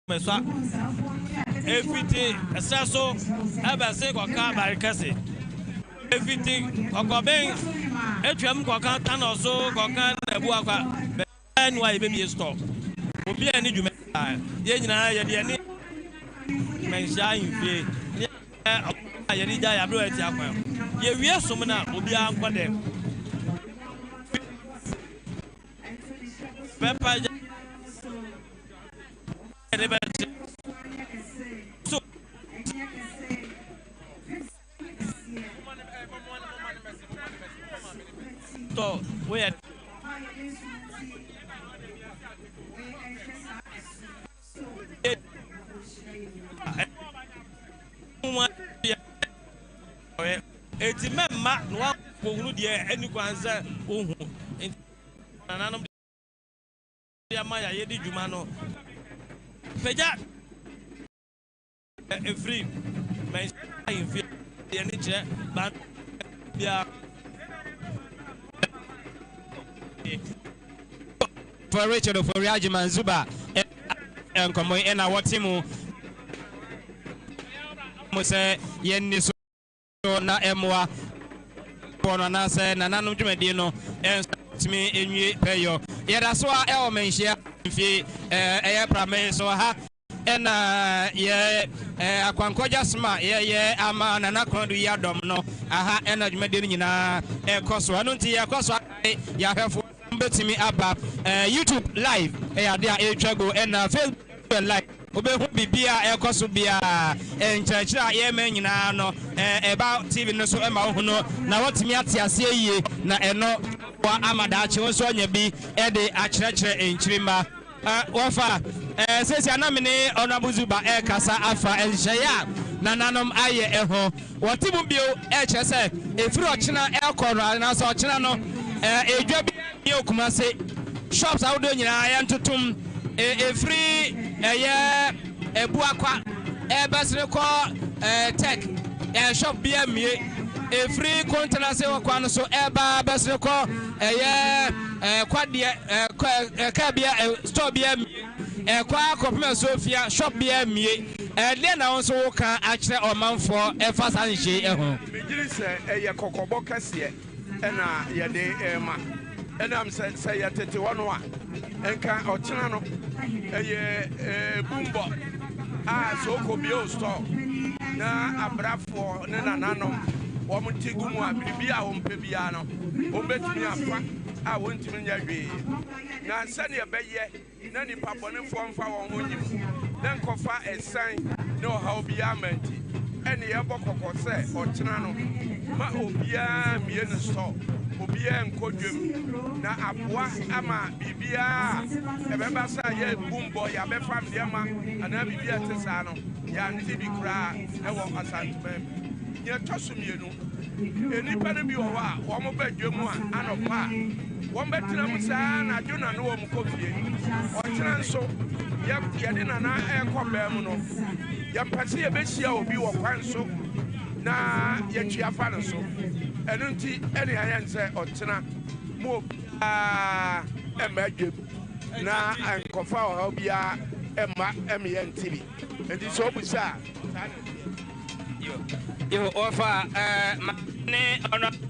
Mesua efiti ɛsɛ so ɛbɛse kɔka Barikɛse. Efiti Kɔkɔben etwam kɔka Tanɔso kɔka Nabuakwa bɛɛ no a yɛbɛbie store. Obi a ne dwuma yɛn nyinaa yɛde yɛne Manhyia ahemfie ne a yɛde gya yɛabrɛ ati akwan. Yɛwie som no a obiara nkɔ dɛm. Bɛpa gya yɛde bɛkyɛ so. Tɔ woyɛ eti mɛmma na wakɔhunu deɛ ɛni kwan sɛ wohu nti nananom de ama yɛ yɛdi dwuma no pagya efiri mɛnhyia ahemfie yɛne kyerɛ ban biara. For Richard Ofori Agyeman Zuba nkɔmmɔ yi ɛna wɔte mu mu sɛ yɛnni so na ɛmmoa no anaasɛ nananom dwumadie no ɛnso tumi nwie pɛyɔ. Yɛda so a ɛwɔ Manhyia mfie ɛyɛ prame so ha ɛna yɛ akwankɔgya soma yɛyɛ ama Nana Konadu yi adɔm no aha ɛna dwumadie no nyinaa ɛkɔ so. Ɛno nti yɛkɔ so akae yɛahwɛfoɔ bɛtumi aba YouTube live, ɛyɛ ade a ɛretwa go, ɛna Facebook live wobɛhu biribi a ɛkɔ so biara, nkyerɛkyerɛ a yɛma nyinaa no ɛba TV no so ɛma wohu no na wɔtumi ate aseɛ yie, na ɛno wa ama daakye wo nso anya bi ɛde akyerɛkyerɛ nkyirima. Wɔfa sɛsi anam ne Honorable Zuba ɛrekasa afa nhyehyɛeɛ a nananom ayɛ ɛho. Wɔte mu bio ɛkyerɛ sɛ ɛfiri ɔkyena ɛrekɔ no anaasɛ ɔkyena no edwa bi ne Okumase shops ahodoɔ nyinaa yɛntotom, ɛfiri ɛyɛ Ebuakwa ɛbɛsere kɔ Tech, shop bi amie, ɛfiri Kontanase wɔ kwan no so ɛba bɛsere kɔ ɛyɛ Kwadeɛ kaa bia store bi amie, ɛkɔ akɔpem Asuofia shop bi amie. Ɛdeɛ na wo nso woka akyerɛ ɔmanfoɔ ɛfa saa nhyehyɛe ɛho? Megyere sɛ ɛyɛ kɔkɔbɔ kɛseɛ ɛna yɛde ɛma ɛnam sɛ yɛtete hɔ no a nka ɔkyena no ɛyɛ bumbɔ a sɛ wokɔ bio store na abrafoɔ ne nananom wɔn te gu mu a, biribi a wɔmpɛ biara no wɔbɛtumi afa a wɔntumi nyɛ hwee. Na sɛdeɛ ɛbɛyɛ na nipa bɔnefoɔ mfa wɔn ho nyim na nkɔfa ɛsan ne ɔhaw biara ma nti, ɛne yɛbɔ kɔkɔ sɛ ɔkyena no ma obiara mmie ne store, obiara nkɔ dwam, na aboa ama biribiara a ɛbɛba sɛ yɛ bumbɔ yɛabɛfam nneɛma anaa biribi a ɛte saa no yɛante bi koraa ɛwɔ Asanteman mu. Nea ɛtɔ so mmienu, nnipa no bi wɔ hɔ a wɔn ba dwam a anɔpa a wɔn bɛtena mu saa anadwo na ne wɔn kɔ fie. Ɔkyena nso yɛde Nana ɛrekɔ bɛn mu no, yɛmpɛ sɛ yɛbɛhyia obi wɔ kwan so na yɛtwi afa no so. Ɛno nti ɛne ayɛ sɛ ɔkyena mu obiara mma dwam na nkɔfa ɔhaw biara mma ɛmeyɛ nti bi. Nti sɛ ɔbusa a, saa na ɛteɛ. Yo, wɔfa ma ne Honorable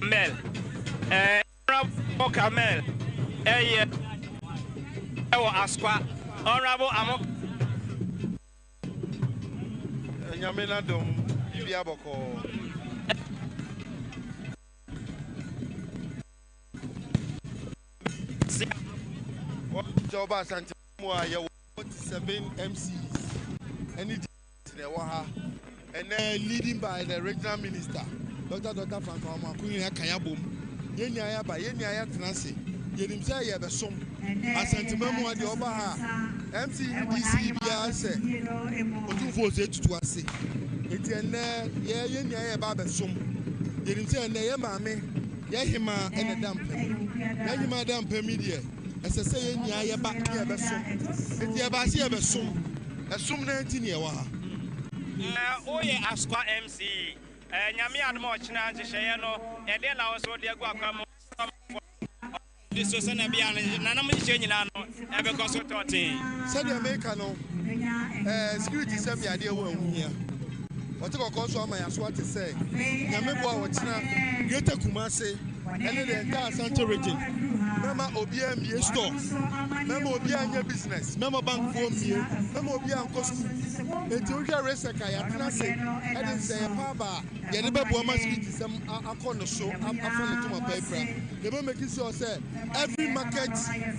Mel, Honorable Kamel ɛyɛ ɛwɔ Asokwa, Honorable Amo. Nyame n'adom, biribi abɔkɔɔ. Sɛ ɔba Asante mu a, yɛwɔ 47 MCs ɛne DCs na ɛwɔ ha ɛnɛ, leading by the regional minister Dr. Frank Amoako. Nyinaa kan abom, yɛn nyinaa yɛaba, yɛn nyinaa yɛtena ase. Yɛnim sɛ yɛbɛsom Asantema mu a, deɛ ɔba ha MC ne DC biara sɛ Otumfoɔ sɛ tutu ase. Nti ɛnɛ yɛ yɛn nyinaa yɛba abɛsom. Yɛnim sɛ ɛnɛ yɛ maame yɛ hema ɛna da mpam, yɛ hema da mpam yi deɛ, ɛsɛ sɛ yɛn nyinaa yɛba ne yɛbɛsom. Nti yɛba sɛ yɛbɛsom, ɛsom no nti ne yɛwɔ ha. Woyɛ Asokwa MC. Nyame adom a, ɔkyena nhyehyɛeɛ no, ɛdeɛ na wo nso wode agu akwan mu di so sɛnea bia nananom nhyehyɛ nyinaa no ɛbɛkɔ so tɔɔtee? Sɛdeɛ meka no, Ɛɛ security sɛm yɛ adeɛ wɔ ɛho hia. Ɔte kɔkɔɔ so ama yɛaso ate sɛ Nyame boa ɔkyena Greater Kumasi ɛne the entire Ashanti region mɛma obiara mmie store, mɛma obiara nyɛ business, mɛma bankfoɔ mmie, mɛma obiara nkɔ school. Enti wohwɛ RESEC a yɛatena ase ɛde nhyehyɛeɛ pa aba a yɛde bɛboa ma security sɛm akɔ ne so afa ne toma pa afira. Yɛbɛ make sure sɛ every market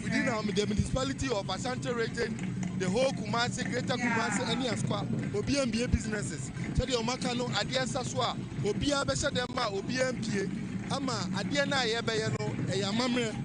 within our the municipality of Ashanti region, the whole Kumasi, Greater Kumasi ɛne Asokwa, obiara mbie businesses. Sɛdeɛ wɔn aka no, adeɛ nsa so a obiara bɛhyɛ dɛm ma obiara mpie ama adeɛ no a yɛbɛyɛ no ɛyɛ amammerɛ.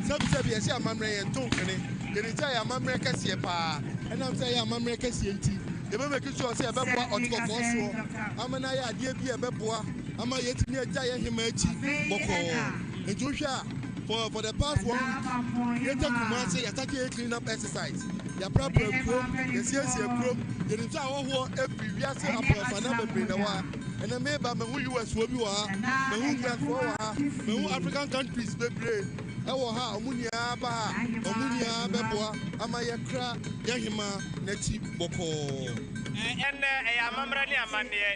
Sɛbisɛbi yɛhyɛ amammerɛ yɛn nto ntwene. Yɛnim sɛ ɛyɛ amammerɛ kɛseɛ paa. Ɛnam sɛ ɛyɛ amammerɛ kɛseɛ nti, yɛbɛ make sure sɛ yɛbɛboa ɔte kɔkɔɔ soɔ ama no ayɛ adeɛ bi a ɛbɛboa ama yɛatumi agya yɛn hema akyi bɔkɔɔ. Nti wohwɛ a, for the past one week, Greater Kumasi yɛasate yɛ clean up exercise. Yɛaprapra kurom, yɛasiesie kurom. Yɛnim sɛ ahɔhoɔ afiri wiase apoafana bebree na ɛwɔ ha. Ɛnɛ meba mahu US foɔ bi wɔ ha, mahu England foɔ wɔ ha, mahu African countries bebree ɛwɔ ha a wɔn nyinaa ba ha, wɔn nyinaa bɛboa ama yɛkra yɛn hema n'akyi bɔkɔɔ. Ɛnnɛ ɛyɛ amammerɛ ne amanneɛ.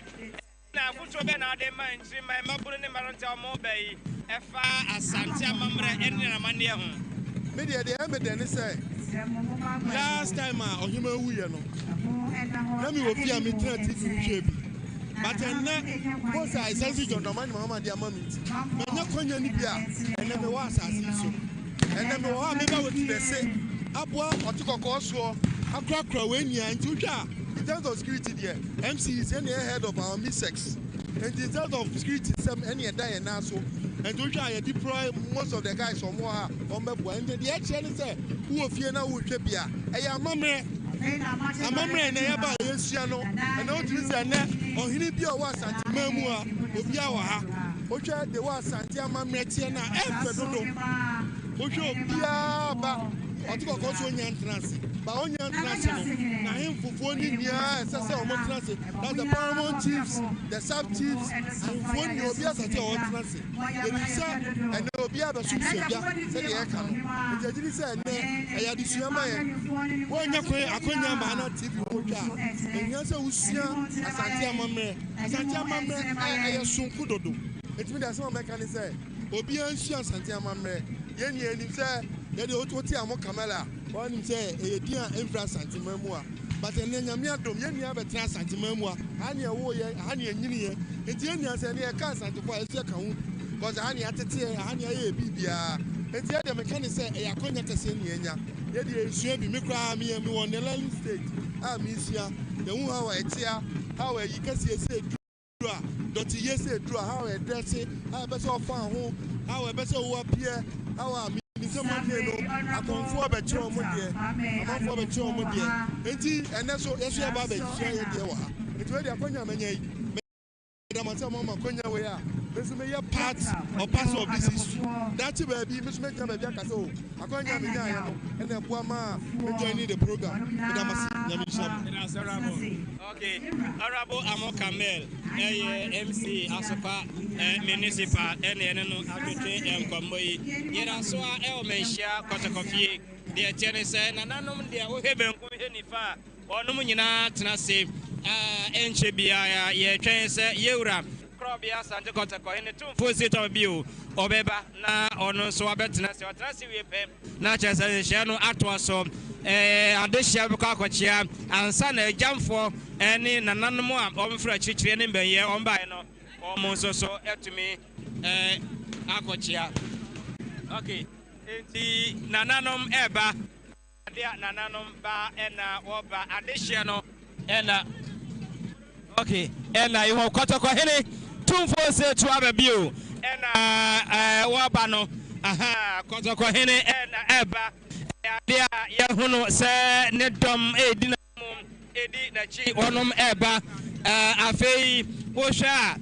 Na afotuo bɛn na wode ma nkyirimma, mmabunu ne mmeranteɛ a wɔreba yi ɛfa Asante amammerɛ ne n'amanneɛ ho? Me deɛ, deɛ ɛyɛ me dɛ ne sɛ last time a ɔhemaa wuiɛ no, na mewɔ fie a metena TV ho hwɛɛ bi. But ɛnnɛ, post a Excellency John Dramani Mahama de ama me nti, manya kwanya no bi a ɛnnɛ mewɔ asase yi so. Ɛnnɛ mewɔ hɔ a meba wɔ se aboa ɔte kɔkɔɔ soɔ akorakora wei nyinaa. Nti wohwɛ a, in terms of security deɛ, MCs ɛne ɛyɛ head of our MISEX. Nti in terms of security sɛm ɛne ɛda yɛn nan so. Nti wohwɛ a, yɛ deploy most of the guys wɔn wɔ ha wɔn bɛboa. Nti deɛ ɛkyerɛ ne sɛ wowɔ fie na wohwɛ bi a, ɛyɛ amammerɛ. Amammerɛ na yɛba a yɛsua no. Ɛna wotumi sɛ ɛnɛ ɔhene bi a ɔwɔ Asanteman mu a obiara wɔ ha. Wohwɛ de wɔ Asante amammerɛ teɛ no a, ɛfɛ dodo. Wohwɛ obiara ba ɔte kɔkɔɔ so onya ntena ase. Ba onya ntena ase no, n'ahemfofoɔ ne nyinaa ɛsɛ sɛ wɔn tena ase. That's the paramount chiefs, the sub chiefs, ahemfoɔ nyinaa obiara asate a wɔtena ase. Yɛnim sɛ ɛnɛ obiara bɛsom sodwa sɛdeɛ yɛka no. Nti agye di sɛ ɛnɛ ɛyɛ adesua ma yɛn. Woanya kwan akɔnya ma ana TV ho twa a, ehia sɛ wosua Asante amammerɛ. Asante amammerɛ ɛyɛ sonko dodo. Nti mi de asɛm a mɛka ne sɛ obiara nsua Asante amammerɛ. Yɛn nyinaa nim sɛ yɛde wote amo kamala a, wɔnim sɛ ɛyɛ din a ɛmfiri Asanteman mu a. But ɛnɛ Nyame adom yɛn nyinaa bɛtena Asanteman mu a, ha ne ɛwoo yɛn, ha ne ɛnyini yɛn. Nti yɛn nyinaa sɛ ɛne yɛka Asantefo a, yɛsɛ yɛka ho bi. Because ha ne yɛatete yɛn, ha ne yɛayɛ biribiara. Nti yɛdeɛ meka ne sɛ ɛyɛ akwanya kɛseɛ ne yɛnya. Yɛdeɛ yɛsua bi, me koraa meyɛ mewɔ the learning stage a mesua. Yɛhu how a ɛtea, how a ɛyi kɛseɛ sɛ ɛduru a, dɔte yie sɛ ɛduru a, how a ɛdrɛse, how a ɛbɛ sɛ ɔfa ho, how a ɛbɛ sɛ ɔwɔ apiɛ, how a menim sɛ Monday no akɔmfoɔ bɛkyerɛ wɔn deɛ, amanfoɔ bɛkyerɛ wɔn deɛ. Nti ɛnɛ so yɛso yɛba abɛsua yɛ deɛ wɔ ha. Nti wei deɛ akwanya manya yi, meda mo ase a moama akwanya wei a me nso meyɛ part or parcel of this history. Daakye baabi me nso mɛgyina baabi aka sɛ o akwanya a menyaeɛ no ɛna ɛboa ma me joining the program. Meda mo ase, Nyame nhyira mo. Meda ase Honourable. Okay, Honourable Amo Kamel ɛyɛ MC Asokwa Municipal ɛna ɛne no atwetwe nkɔmmɔ yi. Yɛda so a ɛwɔ Manhyia Kɔtɔkɔfie. Deɛ ɛteɛ ne sɛ nananom deɛ wohwɛ benkum hwɛ nifa a wɔnom nyinaa tena ase a ɛnkyɛ biara yɛtwɛn sɛ yɛwura Korɔbea Asante Kɔtɔkɔ hene Tumfoɔ Sitɔm bio ɔbɛba na ɔno nso wabɛtena ase. Ɔtena ase wie pɛ na kyerɛ sɛ nhyehyɛeɛ no atoa so. Adehyeɛ bɛkɔ akɔkyea ansa na agyamfoɔ ne nananom a wɔmfiri akyirikyiri ne mbɛnyɛ wɔn baeɛ no wɔn nso so atumi akɔkyea. Okay, nti nananom ɛreba. Ade a nananom ba ɛna wɔba adehyeɛ no ɛna okay ɛna ihɔ Kɔtɔkɔhene Tumfoɔ Osei aba bio ɛna wɔba no. Aha, Kɔtɔkɔhene ɛna ɛba. Ɛyɛ ade a yɛhono sɛ ne dɔm ɛredi n'anim, ɛdi n'akyi, wɔnom ɛreba. Afei wohwɛ a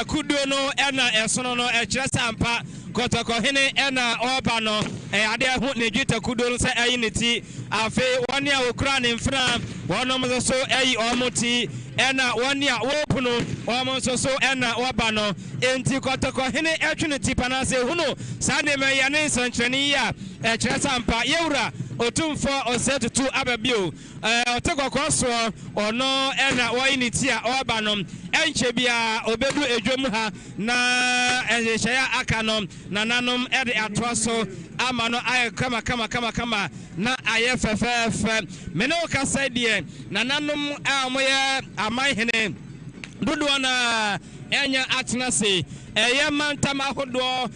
akuduo no ɛna ɛsono no ɛkyerɛ sɛ ampa Kɔtɔkɔhene ɛna ɔreba no. Ɛyɛ ade ɛho ne dwetɛ kuduo no sɛ ɛyi ne ti. Afei wɔn a wɔkura ne mfena wɔnom nso so ɛyi wɔn ti, ɛna wɔn a wɔrepono wɔn nso so ɛna wɔba no. Enti Kɔtɔkɔhene ɛtwe ne ti panase ehunu saa nneɛma yi ne nsɛnkyerɛnne yi a ɛkyerɛ sɛ ampa yɛwura Otumfoɔ Osei Tutu aba bio. Ɔte kɔkɔɔ soɔ, ɔno na wayi ne ti a ɔreba no. Ɛnkyɛ biara ɔbɛdu edwam ha na nhyehyɛeɛ a aka no, nananom de atoa so ama no ayɛ kama kama kama kama na ayɛ fɛfɛɛfɛ. Me ne wo kasa yi deɛ, nananom a wɔyɛ aman hene dodoɔ no ara anya atena ase. Ɛyɛ mantam ahodoɔ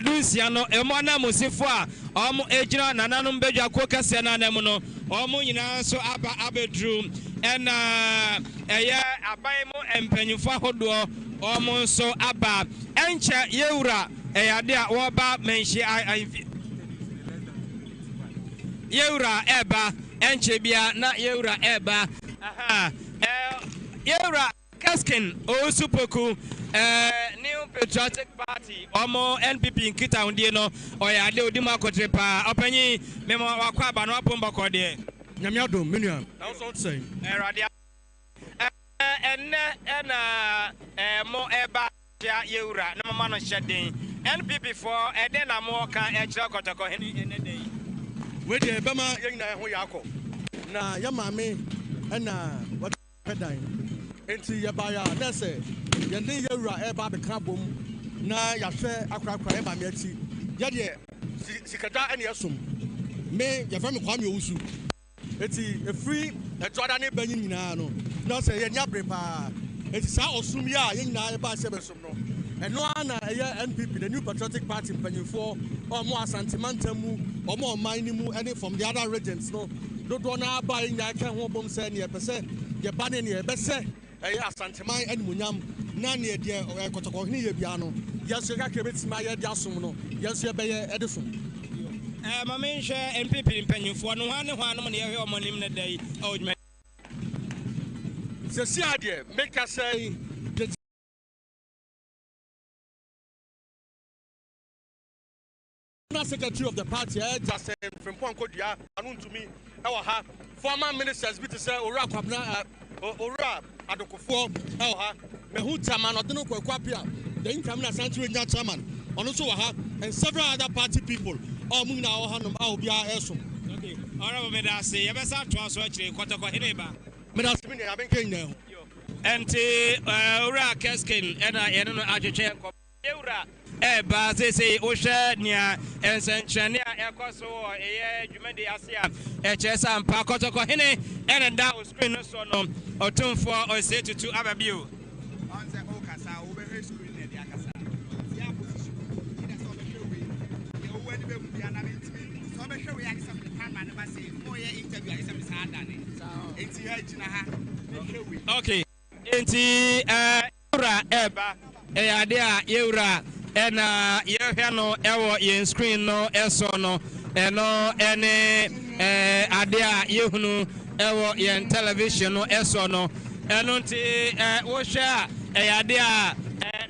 16 no mu ananmusifo a wɔgyina nananom badwakuo kɛseɛ no ananmu no, wɔn nyinaa nso aba abɛduru. Ɛna ɛyɛ aban mu mpanyimfoɔ ahodoɔ, wɔn nso aba. Ɛnkyɛ yɛwura, ɛyɛ adeɛ a wɔreba manhyia ahemfie. Yɛwura ɛreba, ɛnkyɛ biara na yɛwura ɛreba. Aha, yɛwura. Keskin Owusu Poku, New Patriotic Party, wɔn NPP nkitahodie no, ɔyɛ adeɛ ɔdi mu akotere paa. Ɔpanyin, mema wakɔ aba na wapom bɔkɔɔ deɛ. Nyame adom, me nua. Na wo nso wo te sɛn? Awurade adom. Ɛnnɛ na mo ɛba kyea yɛwura na moma no hyɛ den. NPP foɔ, ɛdɛn na mo ka kyerɛ Kɔtɔkɔ hene ɛnnɛ da yi? Wei deɛ ɛbɛma yɛn nyinaa yɛn ho yɛ akɔ. Na yɛn maame na wɔde. Pɛ dan. Enti yɛbaeɛ a, na ɛsɛ yɛne yɛn wura reba abɛka abom na yɛahwɛ akorakora yɛn maame akyi. Yɛ deɛ, sikadwa na yɛsom. Me, yɛfrɛ me Kwame Owusu. Enti ɛfiri Adwoada ne ba yi nyinaa no, na sɛ yɛn ani abere pa ara. Enti saa ɔsom yi a yɛn nyinaa yɛbaeɛ sɛ yɛbɛsom no, ɛno ara na ɛyɛ NPP, the New Patriotic Party mpanimfoɔ a wɔwɔ Asante mantam mu, wɔn ɔman no mu ne from the other regions no, Dodoɔ no ara baeɛ nyinaa ka ho bom sɛ neɛ ɛpɛ sɛ yɛba ne neɛ yɛbɛhyɛ ɛyɛ Asanteman animuonyam na neɛ deɛ Kɔtɔkɔhene yɛ biara no yɛn nso yɛn kakra bɛtumi ayɛ de asom no yɛn nso yɛbɛyɛ de som. Ma menhwɛ NPP mpanyinfoɔ no, hwan ne hwannom na yɛhwɛ wɔn anim nnɛ da yi wɔ dwumadie. Seesei ara deɛ meka yi, the. General Secretary of the party ɛyɛ Justin Frimpong Kodua ano ntumi ɛwɔ ha. Former ministers bi te sɛ Owura Kwabena Owura Adokofoɔ ɛwɔ ha. Mahu Chairman Ɔdeno Kwaku Appiah, the incoming Ashanti Regional Chairman, ɔno nso wɔ ha and several other party people a wɔn nyinaa wɔ hanom a obiara ɛresom. Okay, Honourable meda ase, yɛbɛsan atoa so akyire. Kɔtɔkɔ hene ba. Meda ase me nua, Nyame nka yɛn nyinaa ho. Ɛnti Owura Keskin ɛna yɛne no atwetwe nkɔmmɔ. Yɛn Wura reba seesei. Wohwɛ nea nsɛnkyerɛnne a ɛkɔ so wɔ ɛyɛ dwumadi ase a, ɛkyerɛ sɛ ampa Kɔtɔkɔ Hene na ɛda wo screen no so no. Ɔtumfoɔ Osei Tutu aba bio. Okay. Enti yɛwura ɛreba. Ɛyɛ adeɛ a yɛwura ɛna yɛhwɛ no ɛwɔ yɛn screen no ɛso no. Ɛno ɛne adeɛ a yɛhunu ɛwɔ yɛn television no ɛso no. Ɛno nti wohwɛ a ɛyɛ adeɛ a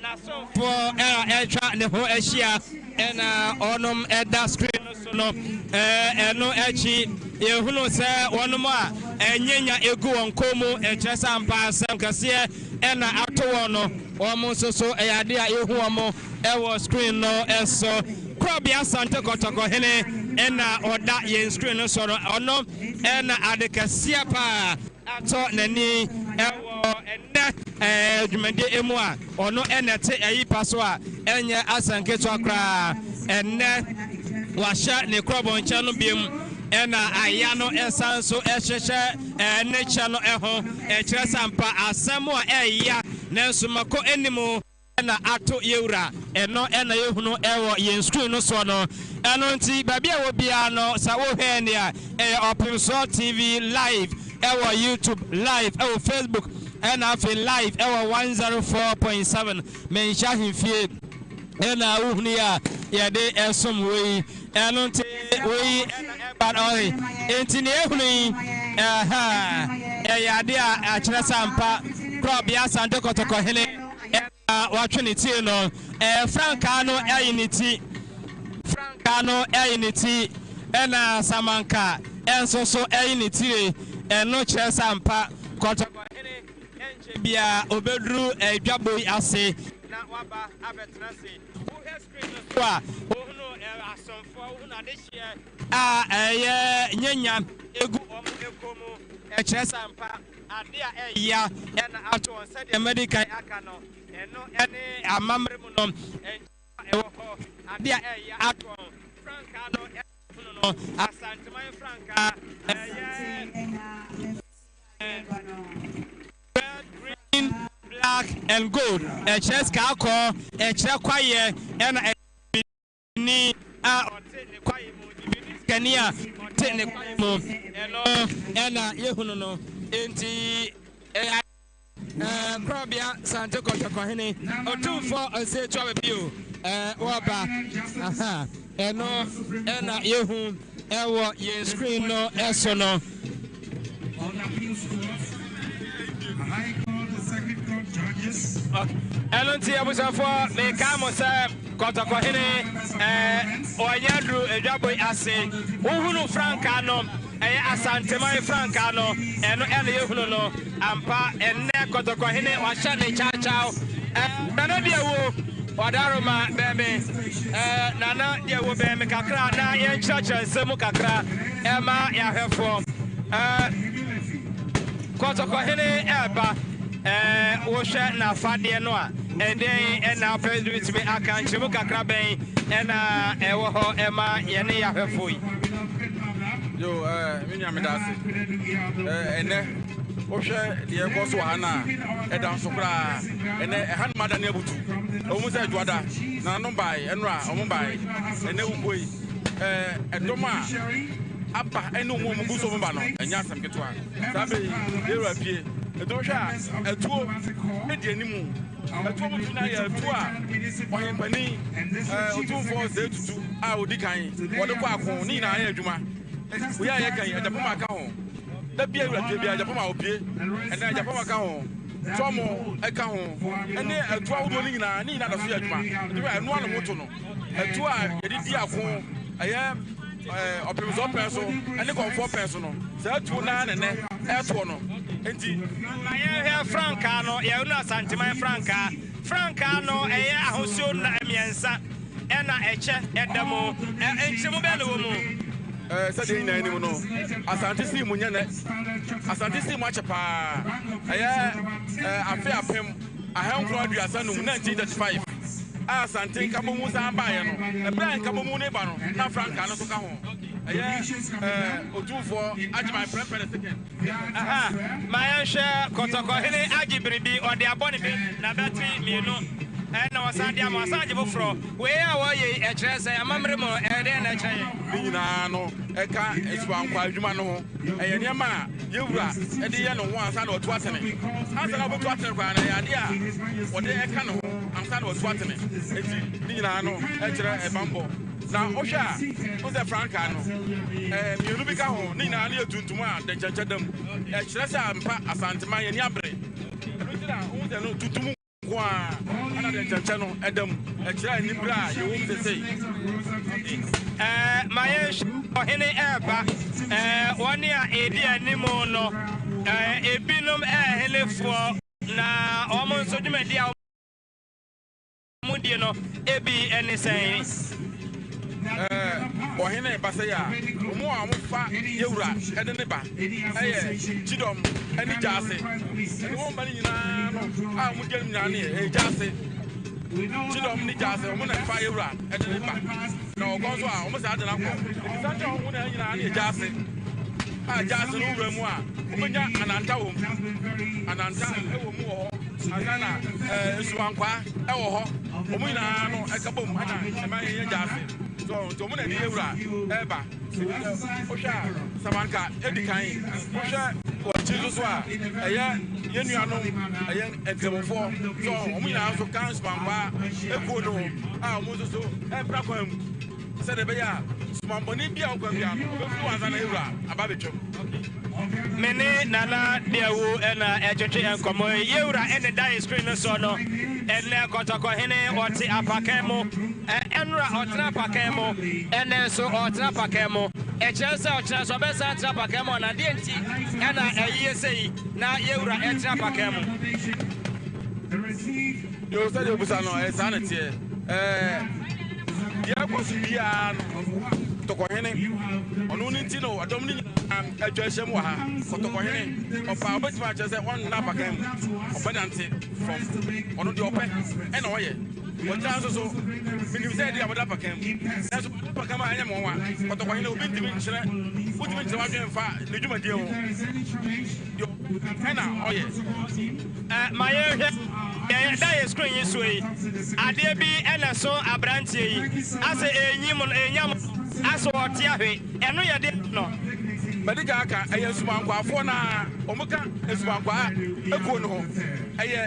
n'asomfoɔ a ɛtwa ne ho ahyia ɛna ɔnom ɛda screen no so no. Ɛno akyi yɛhunu sɛ wɔnom a ɛnyenya egu wɔn kɔn mu, ɛkyerɛ sɛ ampa asɛm kɛseɛ ɛna ato wɔn no, wɔn nso so ɛyɛ adeɛ a yɛhu wɔn ɛwɔ screen no so. Korɔbea Asante Kɔtɔkɔ hene ɛna ɔda yɛn screen no so no, ɔno ɛna ade kɛseɛ paa atɔ n'ani ɛwɔ ɛnnɛ dwumadie mu a ɔno ɛna ɛte ayi pa so a ɛnyɛ asɛm ketewa koraa. Ɛnnɛ wahyɛ ne korɔbɔ nkyɛn no biom ɛna aya no ɛsan so ɛhyehyɛ ne kyɛ no ɛho, ɛkyerɛ sɛ ampa asɛm a ɛya nanso mako anim ɛna ato yɛwura. Ɛno ɛna yɛhunu ɛwɔ yɛn screen no soɔ no. Ɛno nti baabi a wɔ biara no, sɛ wohwɛ ne a ɛyɛ Ɔpemsoɔ TV live ɛwɔ YouTube, live ɛwɔ Facebook, ɛna afei live ɛwɔ 104.7 Menhyɛ Ahemfie ɛna wohunu yi a yɛde ɛsom wei. Ɛno nti wei ɛna ɛba no ɔhe nti ne ehunu yi ɛha ɛyɛ adeɛ a akyerɛ sɛ ampa Korɔbea Asante Kɔtɔkɔ hene ɛna watwe ne tie no. Frankaa no ɛyi ne ti, frankaa no ɛyi ne ti, ɛna samanka ɛnso so ɛyi ne tire. Ɛno kyerɛ sɛ ampa Kɔtɔkɔ hene ɛnkyɛ biara obɛduru adwabɔ yi ase na waba abɛtena ase. Wohwɛ screen no so a, wohunu Asomfoɔ, wohunu adehyeɛ a ɛyɛ nyanya egu wɔn kɔn mu, ɛkyerɛ sɛ ampa ade a ɛya na ato wɔn. Sɛdeɛ madi kan aka no, ɛno ne amammerɛ mu no nkyerɛ a ɛwɔ hɔ, ade a ɛya ato wɔn. Frankaa no ɛhunu no, Asanteman frankaa, ɛyɛ red, green, black and gold, ɛkyerɛ sika kɔɔ, ɛkyerɛ kwaeɛ, ɛna ni a ɔte ne kwaeɛ mu, bibini sikani a ɔte ne kwaeɛ mu, ɛno ɛna yɛhunu no. Enti ɛyɛ Korɔbea Sante Kɔtɔkɔhene Otumfoɔ Osei Tuabe bio wɔba. Aha, ɛno ɛna yɛhu ɛwɔ yɛn screen no ɛso no. Ɛno nti abusuafoɔ, meka mo sɛ Kɔtɔkɔhene ɔnyɛ duru adwabɔ yi ase. Wohunu frankaa no, ɛyɛ Asanteman frankaa no, ɛno ɛna yɛhunu no ampa. Ɛnnɛ Kɔtɔkɔhene wahyɛ ne kyawkyaw. Nana deɛ wo ɔdaroma bɛn me, Nana deɛ wo bɛn me kakra na yɛnkyerɛkyerɛ nsɛm mu kakra ɛma yɛahwɛfoɔ. Kɔtɔkɔhene ɛɛba, wohwɛ n'afadeɛ no a, ɛdɛn na wopɛ bɛtumi aka? Nkyerɛmu kakra bɛn ɛna ɛwɔ hɔ ɛma yɛne yɛahwɛfoɔ yi? Yo, me nua, meda ase. Ɛnɛ wohwɛ deɛ ɛkɔ so wɔ ha no a, ɛda nso koraa. Ɛnɛ ɛha no ma da ne abutu. Ɛwɔ mu sɛ adwoada nananom bae, ɛnora ɔmo bae, ɛnɛ wokɔ yi, ɛdɔm a aba ɛne ɔmo a ɔmo gu so ɔmo ba no, ɛnyɛ asɛm ketewa. Saa bɛ yi yɛwura pie ɛti wohwɛ a, atuo ɛdi animu. Atuo mu tu no yɛ atuo a ɔhempani Otumfoɔ Osei Tutu a ɔdi kan wɔde kɔ ako ne nyinaa yɛ adwuma. Woyɛ a yɛka yi, agyapama ka ho. Da bia wura pie bia agyapama ɔpie. Ɛnɛ agyapama ka ho, tɔmo ɛka ho, ɛne atuo ahodoɔ no nyinaa, ne nyinaa da so yɛ adwuma. Nti hwɛ, ɛno ano moto no, atuo a yɛde di ako, ɛyɛ ɔpemsoɔ pɛn so ɛne kɔmfoɔ pɛn so no, saa atuo naa ne nɛ ɛtoɔ no nti. Ma yɛnhwɛ frankaa no, yɛhunu Asanteman frankaa. Frankaa no, ɛyɛ ahosuo mmiɛnsa ɛna ɛkyɛ ɛda mu. Nkyerɛmu bɛn na ɛwɔ mu? Sɛdeɛ nyinaa anim no, Asante sii mu nyɛ nɛ. Asante sii mu akyɛ paa. Ɛyɛ afe 1935, 1935, a Asante nkabɔmu san baeɛ no. Ɛberɛ a nkabɔmu no ba no, na frankaa no nso ka ho. Ɛyɛ Otumfoɔ Agyeman Prempeh the Second. Aha, ma yɛnhwɛ Kɔtɔkɔhene agye biribi, ɔde abɔ ne bɛ n'abati mmienu, ɛna ɔsan de ama, ɔsan agye foforɔ. Wei a wɔyɛ yi, ɛkyerɛ sɛ amammerɛ mu, ɛyɛ dɛn na ɛkyerɛ yɛn? Ne nyinaa no, ɛka asuankwa adwuma no ho. Ɛyɛ nneɛma a yɛwura de yɛ ne ho ansa na watu atene. Ansa na wobɛtu atene koraa no, ɛyɛ adeɛ a wɔde ɛka ne ho ansa na watu atene. Enti ne nyinaa no ɛkyerɛ ɛbammɔ. Na wohwɛ a, wohu sɛ frankaa no, mmienu bi ka ho, ne nyinaa no yɛ tuntum a dɛnkyɛnkyɛ da mu. Ɛkyerɛ sɛ ampa Asanteman yɛn ani abere. Ɛno nti na wohu sɛ no tuntum nko ara ɛna dɛnkyɛnkyɛ no ɛda mu. Ɛkyerɛ anibere a yɛwɔ mu sesei. Ma yɛnhwɛ ɔhene ɛreba. Wɔn a ɛdi anim no, ebinom ɛhenefoɔ, na wɔn nso dwumadi a wɔn die no ebi ne sɛn? Ɔhene ba sɛ yɛ a, wɔn a wɔfa yɛwura ɛde ne ba ɛyɛ Kyidɔm ɛne Gyaase. Ɛne wɔn ba no nyinaa no a wɔn di anim nyinaa no yɛ Gyaase. Kyidɔm ne Gyaase, wɔn na ɛfa yɛwura ɛde ne ba. Na ɔkɔ nso a, wɔn saa de no akɔ. Eti sante a wɔn na nyinaa no yɛ Gyaase. A Gyaase no wura mu a, wɔbɛnya ananta wɔ mu. Ananta ɛwɔ mu wɔ hɔ. Ansa na nsuwankwaa ɛwɔ hɔ. Wɔn nyinaa no ɛka bom ɛna ɛma yɛnyɛ Gyaase. So nti wɔn na ɛde yɛwura ɛreba. Eti sɛ wohwɛ a, Samanka edi kan. Wohwɛ wɔn akyi nso so a, ɛyɛ yɛn nuanom ɛyɛ Nkramofoɔ. So wɔn nyinaa nso ka nsuwankwaa ekuo no ho a wɔn nso so ɛrepra kwan mu sɛdeɛ ɛbɛyɛ a sumammɔne bi a wɔkwan biara no wɔbɛfiri wɔn ansa na yɛwura aba abɛtwam. Me ne Nana Deawu ɛna ɛtwetwe nkɔmmɔ yi. Yɛwura ɛne da yɛ screen no soɔ no. Ɛnɛ Kɔtɔkɔhene ɔte apakan mu. Ɛnora ɔtena apakan mu. Ɛnɛ nso ɔtena apakan mu. Ɛkyerɛ sɛ ɔkyerɛ nso ɔbɛsan atena apakan mu ɔna deɛ nti ɛna ɛyɛ sɛ yi na yɛwura ɛtena apakan mu. Yo, sɛdeɛ obusa no, ɛyɛ saa na teɛ. Deɛ ɛkɔ so biara no, Kɔtɔkɔhene, ɔno ne nti na ɔdɔm no nyinaa atwa ahyia mu wɔ ha. Kɔtɔkɔhene, ɔba a ɔbɛtumi akyerɛ sɛ ɔnna apakan mu, ɔbɛnante fam. Ɔno deɛ ɔpɛ ɛna ɔyɛ. Ɔkyena nso so, menim sɛ ɛdeɛ a wɔda apakan mu. Nanso wɔda apakan mu a ɛnyɛ me nwanwa. Kɔtɔkɔhene, obi ntumi nkyerɛ, wotumi nkyerɛ w'adwene mfa ne dwumadie ho. Deɛ ɔpɛ na ɔyɛ. Ma yɛnhwɛ deɛ ɛda yɛ screen yi soɔ yi. Adeɛ bi na ɛso aberanteɛ yi. Asɛ ɛrenyim no, ɛrenyam no, asɛ ɔte ahwe. Ɛno yɛ deɛ no. Madi kan aka, ɛyɛ nsumankwaafoɔ no ara, wɔka nsumankwaa ekuo no ho. Ɛyɛ,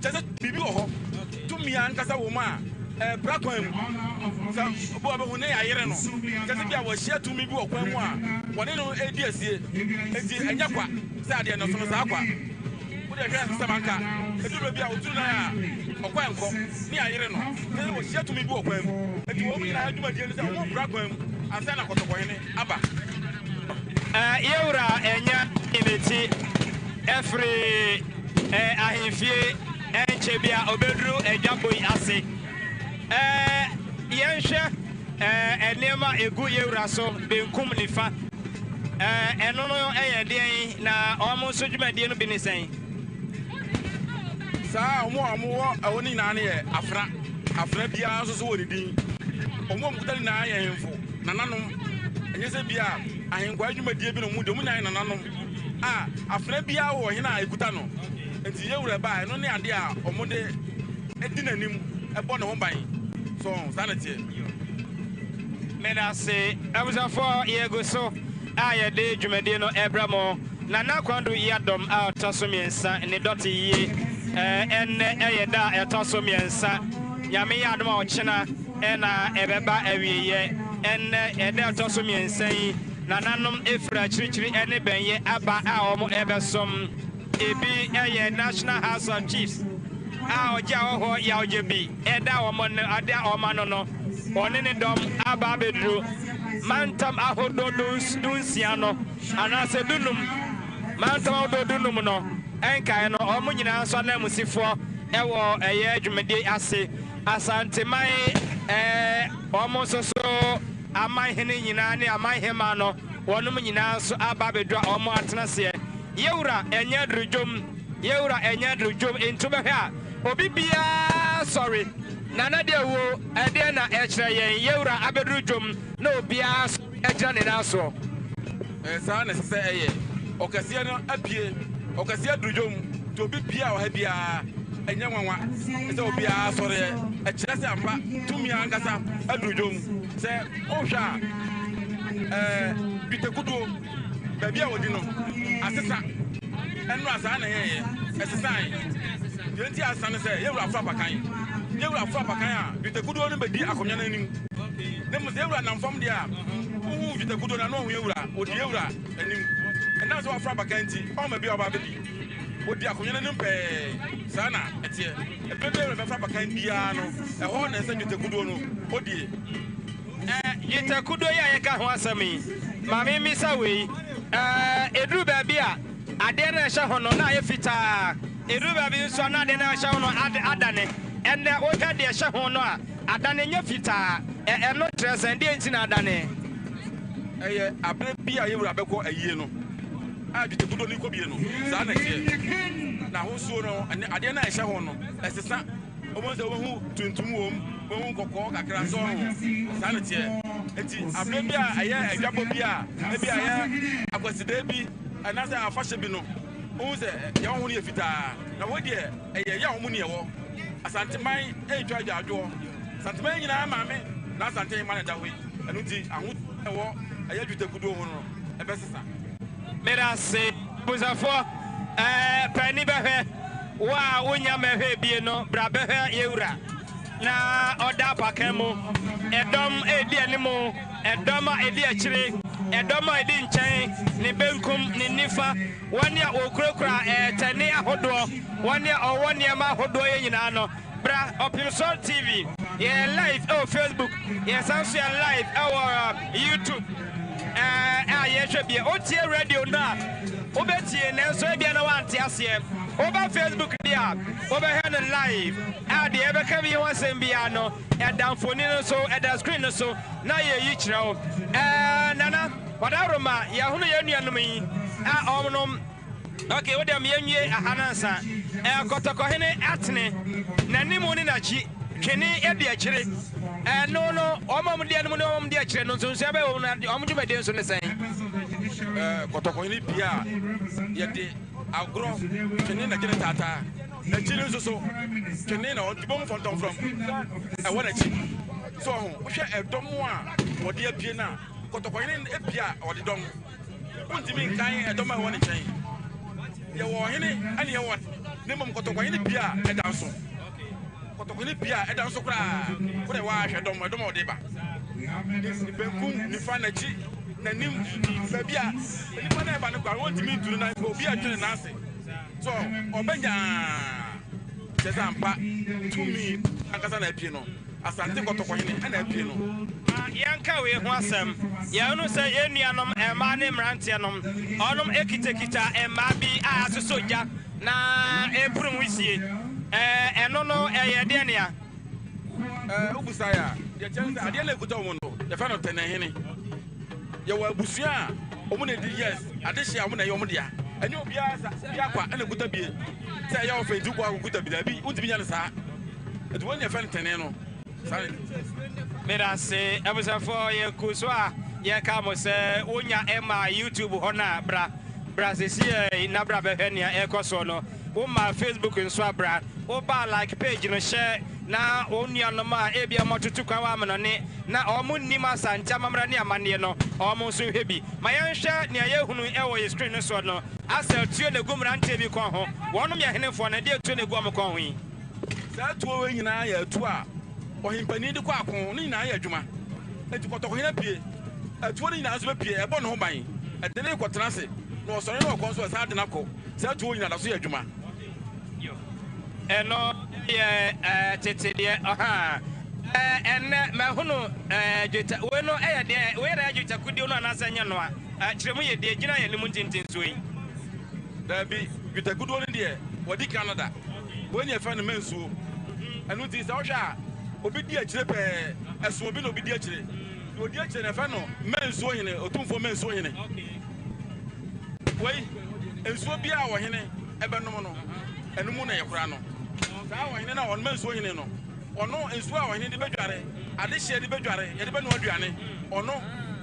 kyerɛ sɛ biribi wɔ hɔ, tumi ankasa wɔ mu a ɛrepra kwan mu. Sɛ obi wɔ hɔ a bɛhu ne yɛayere no, kyerɛ sɛ bi a wɔahyia tumi bi wɔ kwan mu a wɔne no redi asie. Enti ɛnyɛ kwa sɛ adeɛ no sono saa kwa. Wo deɛ hwɛ sɛ manka ɛduru baabi a ɔturu nan a ɔkɔ ɛnkɔ ne ayere no ne ɔhyia tumi bi wɔ kwan mu nti wɔn nyinaa dwumadie ne sɛ wɔn kura kwan mu ansa na kɔtɔkɔhene aba. Yɛwura anya ne ti afiri ahemfie ɛnkyɛ bi a ɔbɛduru adwabɔ yi ase. Yɛnhwɛ nneɛma a ɛgu yɛwura so benkum nifa. Ɛno no yɛ deɛn na wɔn nso dwumadie no bi ne sɛn? Saa a wɔn a wɔwɔ ɛhɔ no nyinaa no yɛ afena. Afena biara nso so wɔ ne din. Wɔn a wɔkuta no nyinaa yɛ ahemfo, nananom. Ɛnyɛ sɛ bi a ahenkwaa dwumadie bi na wɔdi, wɔn nyinaa yɛ nananom. A afena biara wɔ ɔhene a ɛkuta no. Nti yɛn wura ba a, ɛno ne adeɛ a wɔde di n'anim bɔ ne ho ban. So saa na ɛteɛ. Medase abusuafoɔ yɛgu so a yɛde dwumadie no ɛbrɛ mo. Nana Kwandu Yiadom a ɔtɔ so mmiɛnsa ne dɔte yie ɛnnɛ ɛyɛ da a ɛtɔ so mmiɛnsa. Nyame yɛ adom a ɔkyena ɛna ɛbɛba awieɛ. Ɛnnɛ ɛda ɛtɔ so mmiɛnsa yi nananom ɛfiri akyirikyiri ɛne bɛnyɛ aba a wɔn ɛbɛsom. Ebi yɛ National House of Chiefs a ɔgye ahɔhoɔ yawgye bi da wɔn no da wɔn ano no, ɔne ne dɔm aba abɛduru mantam ahodoɔ dunsia no anaasɛ dunum, mantam ahodoɔ dunum no nkaeɛ no, wɔn nyinaa nso ananmusifoɔ wɔ ɛyɛ dwumadie ase. Asanteman wɔn nso so amanhene nyinaa ne amanhemmaa no, wɔnom nyinaa nso aba abɛduru a wɔn atena aseɛ. Yewura ɛnyɛ aduru dwom Yewura ɛnyɛ aduru dwom Nti wobɛhwɛ a obi biara sɔre Nana deɛ wo ɛdeɛn na ɛkyerɛ yɛn Yewura abɛduru dwom na obiara sɔre agyina ne nan soɔ. Ɛɛ saa na ɛsɛ sɛ ɛyɛ. Ɔkɛseɛ no apue, ɔkɛseɛ aduru dwom nti obi biara wɔ ha biara ɛnyɛ nwanwa sɛ obiara sɔreɛ. Ɛkyerɛ sɛ ampa tumi ankasa aduru dwom. Sɛ wohwɛ a ɛɛ dwetɛkuduo. Baabi a wɔdi no, asesa. Ɛnnora saa na ɛyɛeɛ. Ɛsesae. Deɛ nti a asesa ne sɛ, yɛn wura aforo apakan. Yɛn wura aforo apakan a, dwetɛkodoɔ no bɛdi akonnwa no anim. Na mmom sɛ yɛn wura nam fam deɛ a, wohu dwetɛkodoɔ no a, na wahu yɛn wura. Ɔdi yɛn wura anim. Ɛnam sɛ waforo apakan nti, ɔmma baabi a ɔba abɛdi. Ɔdi akonnwa no anim pɛɛ. Saa na ɛteɛ. Ɛberɛ biara a yɛn wura bɛforo apakan biara no, ɛhɔ na ɛsɛ sɛ dwetɛkodoɔ no, ɔdie. Ɛ, dwetɛ kodoɔ yi a yɛka ho asɛm yi, ma memmisa wei, ɛ, ɛduru baabi a, adeɛ no a ɛhyɛ ho no, na ayɛ fitaa. Ɛduru baabi nso a, na adeɛ no a ɛhyɛ ho no ad, adane. Ɛnnɛ, wohwɛ deɛ ɛhyɛ ho no a, adane, ɛnyɛ fitaa. Ɛ, ɛno kyerɛ sɛn? Deɛn nti na adane? Ɛyɛ aberɛ bi a yɛn wura bɛkɔ ayie no, a dwetɛ kodoɔ no rekɔ bie no, saa na ɛteɛ. N'ahosuo no, ɛne adeɛ no a ɛhyɛ ho no, ɛsesa. Wobɛhu sɛ wobɛhu tuntum wom, wobɛhu kɔkɔɔ kakra nso wɔ ho. Saa na ɛteɛ. Enti aberɛ bi a ɛyɛ adwabɔ bi a ebi a ɛyɛ akwasidae bi anaasɛ afahyɛ bi no, wohu sɛ deɛ ɛwɔ ho no yɛ fitaa. Na wei deɛ ɛyɛ yaw mu ne ɛwɔ. Asanteman retwa agyaadwoɔ. Asanteman nyinaa maame na Asantehema na ɛda hɔ yi. Ɛno nti ahosuo a ɛwɔ ɛyɛ dwetɛkuduo ho no, ɛbɛsesa. Medase abusuafoɔ ɛɛ pɛ ani bɛhwɛ wo a wonya mɛhwɛ bie no bra bɛhwɛ yɛwura na ɔda apakan mu ɛdɔm ɛdi animu ɛdɔm a ɛdi akyire ɛdɔm a ɛdi nkyɛn ne benkum ne nifa wɔne a wɔkurakura ɛɛtɛne ahodoɔ wɔne a ɔwɔ nneɛma ahodoɔ yɛ nyinaa no Bra Ɔpemsoɔ TV, yɛyɛ live ɛwɔ Facebook, yɛsan nso yɛ live ɛwɔ YouTube ɛɛ a. yɛhwɛ bie. Wotie radio no a, wobɛtie nanso ebia na woante aseɛ. Woba Facebook deɛ a, wobɛhwɛ no live a deɛ yɛbɛka bi ho asɛm biara no, ɛda mfoni no so, ɛda screen no so na yɛyi kyerɛ wo. Ɛɛ Nana, Ɔdawuroma, yɛahunu yɛn nuanom yi a wɔnom. Ok, wo deɛ ma yɛnwie aha no ansa. Ɛɛ Kɔtɔkɔhene atene n'anim ne n'akyi, twene di akyire. Ɛno no, wɔn a wɔdi anim ne wɔn a wɔdi akyire no, nsonsonoeɛ bɛyɛ wɔn na wɔn dwumadie nso ne sɛn? Ɛɛ Kɔtɔkɔhene pie a, yɛde agorɔ twene na gye ne taataa. N'akyi no nso so, twene na ɔde bom fɔntɔmfrɔm ɛwɔ n'akyi. So ɔho, wohwɛ ɛdɔm a wɔde apue no a, Kɔtɔkɔhene pie a ɔde dɔm. Wontumi nkan ɛdɔm a ɛwɔ ne nkyɛn. Yɛwɔ ɔhene ɛne yɛwɔ ne mmom kɔtɔkɔhene pie a ɛda nso. Kɔtɔkɔhene pie a ɛda nso koraa. Wode woahwɛ dɔm ɛdɔm a ɔde ba. Ne benkum, nifa, n'akyi, n'anim, baabi a nipa na ɛba no koraa wontumi ntu no nan obi a ɛtwe ne nan ase. So ɔbɛnyaa kyerɛ sɛ ampa tumi ankasa na apue no. Asante Kɔtɔkɔ hene ɛna apue no. Ma yɛnka wei ho asɛm. Yɛhunu sɛ yɛn nuanom mmaa ne mmeranteɛ nom, wɔnom kitakita mmaa bi a asosɔ gya na ɛrepuru nwisie. Ɛɛ, ɛno no ɛyɛ deɛn nea? Ɛɛ, wobusae a, deɛ ɛkyerɛ ne sɛ adeɛ no a ɛkuta wɔn no, yɛfrɛ no tɛnɛhene. Yɛwɔ abusua a wɔn na ɛdi, yes, adehyeɛ a wɔn na ɛyɛ wɔn dea. Ɛnyɛ obiara sa, obiara kwa ɛna ɛkuta bie. Sɛ ɛyɛ wo fɛ nti wokɔ akɔkuta bi, daabi, wontumi nyɛ no saa. Nti wei na yɛfrɛ no tɛnee no. Saa na ɛteɛ. Medase abusuafoɔ yɛgu so a yɛka mo sɛ wonya ɛma YouTube hɔ no a bra bra sesiei na bra bɛhwɛ nea ɛkɔ soɔ no wo ma Facebook nso a bra wo ba like page no hyɛ na wo nuanom a ebia wɔn atutu kwan wɔ amenɔne na wɔn nnim Asante amammerɛ ne amanneɛ no wɔn nso nhwɛ bi ma yɛnhwɛ nea yɛhunu ɛwɔ yɛ screen no soɔ no asɛ tuo na egu mmeranteɛ bi kɔn ho wɔnom yɛ henefoɔ na ɛdeɛ tuo na egu wɔn kɔn ho yi. Saa atuo wei nyinaa yɛ atuo a ɔhempanin de kɔ ako, ne nyinaa yɛ adwuma. Enti kɔtɔkɔhene apue, atuo no nyinaa nso bɛpue, ɛbɔ ne ho ban, ɛde no rekɔtena ase, na ɔsɔre na ɔkɔ nso a, ɛsan de no akɔ. Saa atuo nyinaa da so yɛ adwuma. Ɛno yɛ tete deɛ ɔhaa. Ɛnnɛ mahunu dwetɛ, wei no yɛ deɛ, wei na ɛyɛ dwetɛ kuduo no anaasɛ ɛnyɛ noa? Kyerɛ mu yie, deɛ ɛgyina yɛn anim ntentensoɔ yi. Daabi, dwetɛ kuduo no deɛ, wɔadi kan dada. Wei na yɛfrɛ no mansuo. Ɛno nti sɛ wohwɛ a, obi di akyire pɛɛ, ɛso obi na obi di akyire. Deɛ ɔdi akyire no yɛfrɛ no mansuo hene, otumfoɔ mansuo hene. Wei, nsuo biara a ɔhene bɛnom no, ɛno mu na yɛkora no. Saa ɔhene no a ɔno mansuo hene no, ɔno nsuo a ɔhene de bɛdware, adehyeɛ de bɛdware, yɛde bɛnoa aduane, ɔno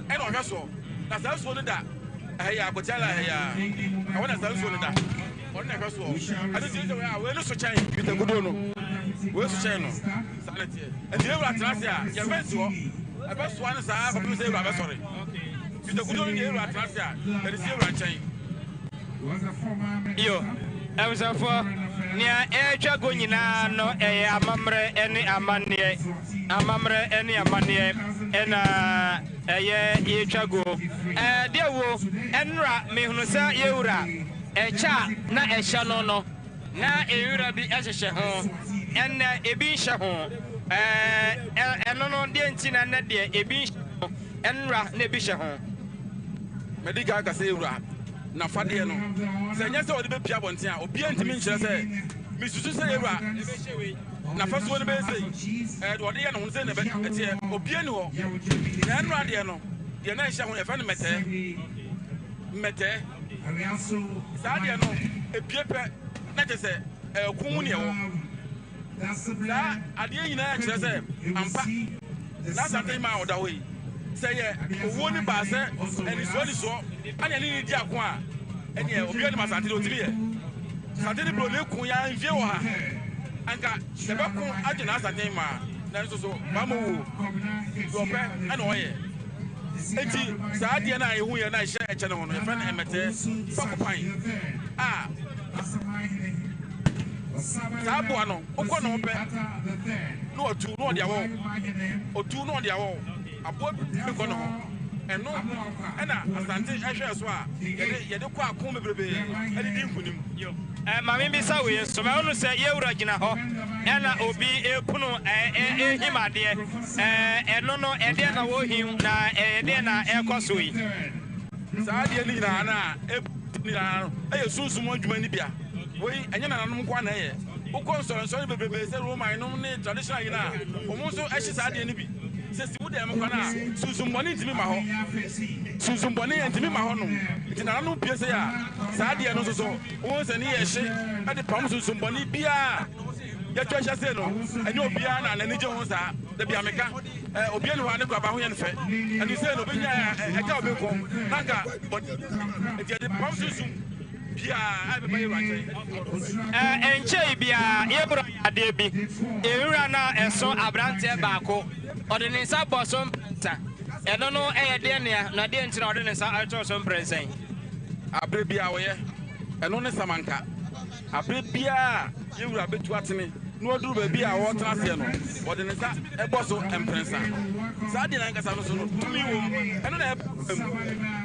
ɛna ɔhwɛ soɔ. Na saa nsuo no da ɛha yi ara, Kotiala ha yi ara, ɛhɔ na saa nsuo no da. Ɔno na ɛhwɛ soɔ. Ɛno nti sɛ wei a, wei no so kyɛn dwetɛkodoɔ no. Wei so kyɛn no. Saa na ɛteɛ. Nti yɛn wura tena ase a, yɛmfa nsi hɔ. Ɛbɛsoa no saa kɔpem sɛ yɛn wura bɛsɔre. Dwetɛkodoɔ no deɛ yɛn wura tena ase a, yɛde si yɛn wura nkyɛn. Yo, abusuafoɔ, nea ɛretwa gu nyinaa no ɛyɛ amammerɛ ne amanneɛ. Amammerɛ ne amanneɛ ɛna ɛyɛ yɛretwa guo. Ɛɛ deɛ wo, ɛnora mehunu sɛ yɛn wura. Ɛkyɛ a na ɛhyɛ no no, na nwura bi hyehyɛ ho. Ɛnnɛ, ebi nhyɛ ho. Ɛɛ, ɛno no, deɛn nti na ɛnnɛ deɛ ebi nhyɛ ho, nnora na ebi hyɛ ho? Madi kan aka sɛ wura n'afadeɛ no, sɛ ɛnyɛ sɛ ɔde bɛpue abɔnten a, obiara ntumi nkyerɛ sɛ mesusu sɛ yɛn wura n'afasuo no bɛyɛ sei. Ɛɛ, deɛ ɔde yɛ ne ho no, sei na ɛteɛ. Obiara nni hɔ. Na ɛnnora deɛ no, deɛ na ɛhyɛ ho no, yɛfrɛ no mmɛtɛɛ. Mmɛtɛɛ. Saa deɛ no, epue pɛ na kyerɛ sɛ ɛko mu na ɛwɔ. Saa adeɛ nyinaa kyerɛ sɛ ampa na Asante Hemaa a ɔda hɔ yi, sɛ yɛ owuo no baa sɛ anisoɔ anisoɔ ɛna ɛne no di ako a, ɛneɛ obiara nim Asante deɛ ɔtumi yɛ. Asante ne Broni ko yɛ ara mfie wɔ ha, anka yɛbɛko agye n'Asante Hemaa, nanso so wamma owuo. Deɛ ɔpɛ ɛna ɔyɛ. Enti saa adeɛ no a yɛhu yɛ no a ɛhyɛ ɛkyɛ no ho no, yɛfrɛ no mmɛtɛɛ, porcupine, a saa aboa no, wokɔ ne ho pɛ na watu na ɔde awɔ wo, ɔtu na ɔde awɔ wo, aboa bi kɔ ne ho. Ɛno ɛna Asante ɛhwɛɛ so a yɛde yɛde kɔ ako bebrebe ɛde di nkunim. Ma me bisa wei nso, mahunu sɛ yɛwura gyina hɔ ɛna obi repunu ɛɛ rehim adeɛ. Ɛɛ ɛno no ɛdeɛn na wɔrehim na ɛyɛ deɛn na ɛrekɔ so yi? Saa adeɛ no nyinaa no a ɛbu nyinaa no yɛ sunsum adwuma no bia. Wei ɛnyɛ nananom nko ara na ɛyɛ. Wokɔ nsɔrensɔre bebrebe sɛ Roman nom ne traditional yi no a, wɔn nso hye saa adeɛ no bi. Sɛ si wo dan mu kwan a, sunsum bɔne ntumi mma hɔ. Sunsum bɔne ntumi mma hɔ nom. Nti nananom pue sei a, saa adeɛ no nso so, wobɛhu sɛ ne yɛ hye de pam sunsum bɔne biara a yɛatwa ahyia sei no. Ɛnyɛ obiara na n'ani gye ho saa. Da bi a meka, obiara nni hɔ a ne koraba ho yɛ no fɛ. Ɛno sei no, obɛnya a ɛka obi nko na anka bɔne. Nti yɛde pam sunsum biara a ɛbɛba yɛn wura nkyɛn. Ɛnkyɛe biara, Yebra yɛ adeɛ bi. Nwura no a ɛso aberanteɛ baako, ɔde ne nsa bɔ so mprɛnsa. Ɛno no yɛ deɛ nea, na deɛ nti na ɔde ne nsa to so mprɛnsa yi? Aberɛ biara ɔyɛ. Ɛno ne samanka. Aberɛ biara a yɛn wura bɛtu atene na waduru baabi a ɔretena aseɛ no, ɔde ne nsa bɔ so mprɛnsa. Saa adeɛ no ankasa no so no, tumi wɔ mu. Ɛno na ɛba mu.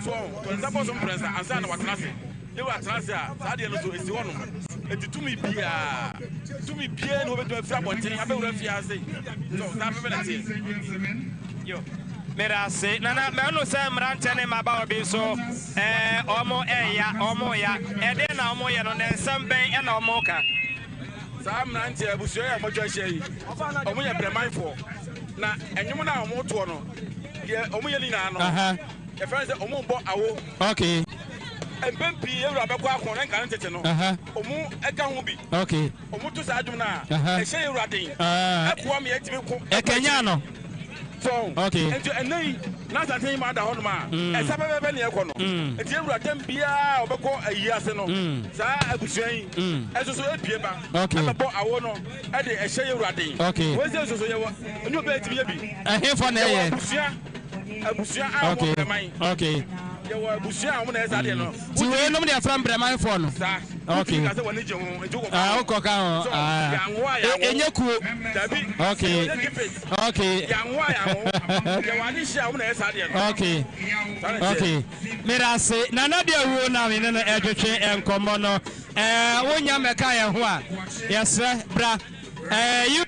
So ɔho? Ɔde ne nsa bɔ so mprɛnsa ansa na watena ase. Yehowa tena ase a, saa adeɛ no nso, ɛsi hɔnom. Enti tumi biara, tumi biara nni hɔ bɛtumi afiri abɔnten abɛwura fie ha sei. So saa pɛpɛ na ɛteɛ. Yo, meda ase. Nana, mahunu sɛ mmeranteɛ ne mmabaawa bi nso, ɛɛ, wɔn ɛɛya, wɔn reyɛ. Ɛdeɛn na wɔreyɛ no, na nsɛm bɛn na wɔreka? Saa mmeranteɛ, abusua yi a wɔatwa ahyia yi, wɔyɛ brɛmanfoɔ. Na nnwom no a wɔtoɔ no, deɛ wɔyɛ no nyinaa no, yɛfrɛ no sɛ wɔrebɔ awo. Okay. Mpɛn pii yɛn wura bɛkɔ ako na nka ne tete no, ɔmo ka ho bi. Okay. Ɔmo to saa dwom no a, ɛhyɛ yɛn wura den. Ɛboa ma yɛtumi ko. Ɛkanyan no. So. Okay. Nti ɛnɛ yi, na Asante Hema da hɔnom a, ɛsa pɛpɛɛpɛ na yɛkɔ no. Nti yɛn wura tɛm biara a ɔbɛkɔ ayi ase no, saa abusua yi nso so epie ba. Okay. Ɛbɛbɔ awo no ɛde ɛhyɛ yɛn wura den. Okay. Wei sɛ nso so yɛwɔ, ɛnyɛ obiara tumi yɛ bi. Ɛhefoɔ na ɛyɛ? Yɛwɔ abusua. Abusua a wɔn brɛman. Okay. Yɛwɔ abusua a wɔn na ɛyɛ saa deɛ no. Ti wei nom deɛ fɛn brɛmanfoɔ no. Saa. Okay. Wotumi ka sɛ wɔn ani gye ho nti wokɔ ka Ah, ho. wokɔ ka ho. So Ah. yanwo a yanwo. Enye kuo. Dabi. Okay. Yɛ keep it. Okay. Yanwo a yanwo. Yɛwɔ ade hyia a wɔn na ɛyɛ saa deɛ no. Okay. Saa na ɛteɛ. Okay. Meda ase. Nana deɛ wuo na me ne no ɛtwetwe nkɔmmɔ no. Ɛɛ, wonya mmɛka yɛn ho a, yɛsrɛ bra. Ɛɛ, you.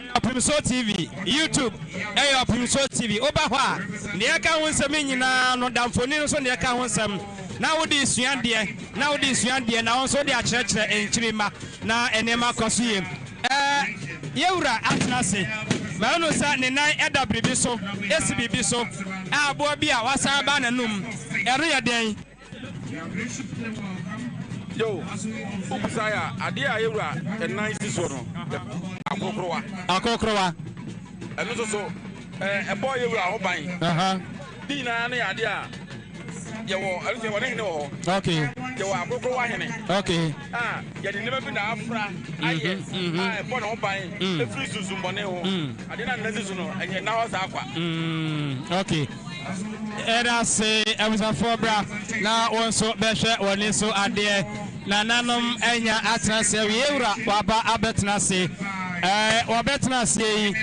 Ɔpemsoɔ TV, YouTube ɛyɛ Ɔpemsoɔ TV. Woba hɔ a, deɛ ɛka ho nsɛm nyinaa no da mfoni no so deɛ ɛka ho nsɛm na wode resua adeɛ, na wode resua adeɛ na wo nso wode akyerɛkyerɛ nkyirimma na nneɛma akɔ so yie. Ɛɛ, yɛn wura atena ase. Mahunu sɛ ne nan da biribi so, ɛsi biribi so, a aboa bi a wasan aba n'anum. Ɛno yɛ dɛn? Yo, wobisae a, adeɛ a yɛwura nan si soɔ no, akorokorowa. Akorokorowa. Ɛno nso so, ɛbɔ yɛwura ho ban. Ne nyinaa no yɛ adeɛ a yɛwɔ, ɛno nso yɛwɔ ne hene wɔ hɔ. Okay. Yɛwɔ akorokorowa hene. Okay. A yɛde nneɛma bi na afra ayɛ a ɛbɔ ne ho ban efiri sunsumbɔne ho. Adeɛ no a ne nan si so no, ɛnyɛ nna hɔ saa kwa. Okay. Yɛda ase abusuafoɔ bra na wo nso bɛhwɛ w'ani so adeɛ. Nananom anya atena ase awie wura waba abɛtena ase. Ɛɛ wɔbɛtena aseɛ yi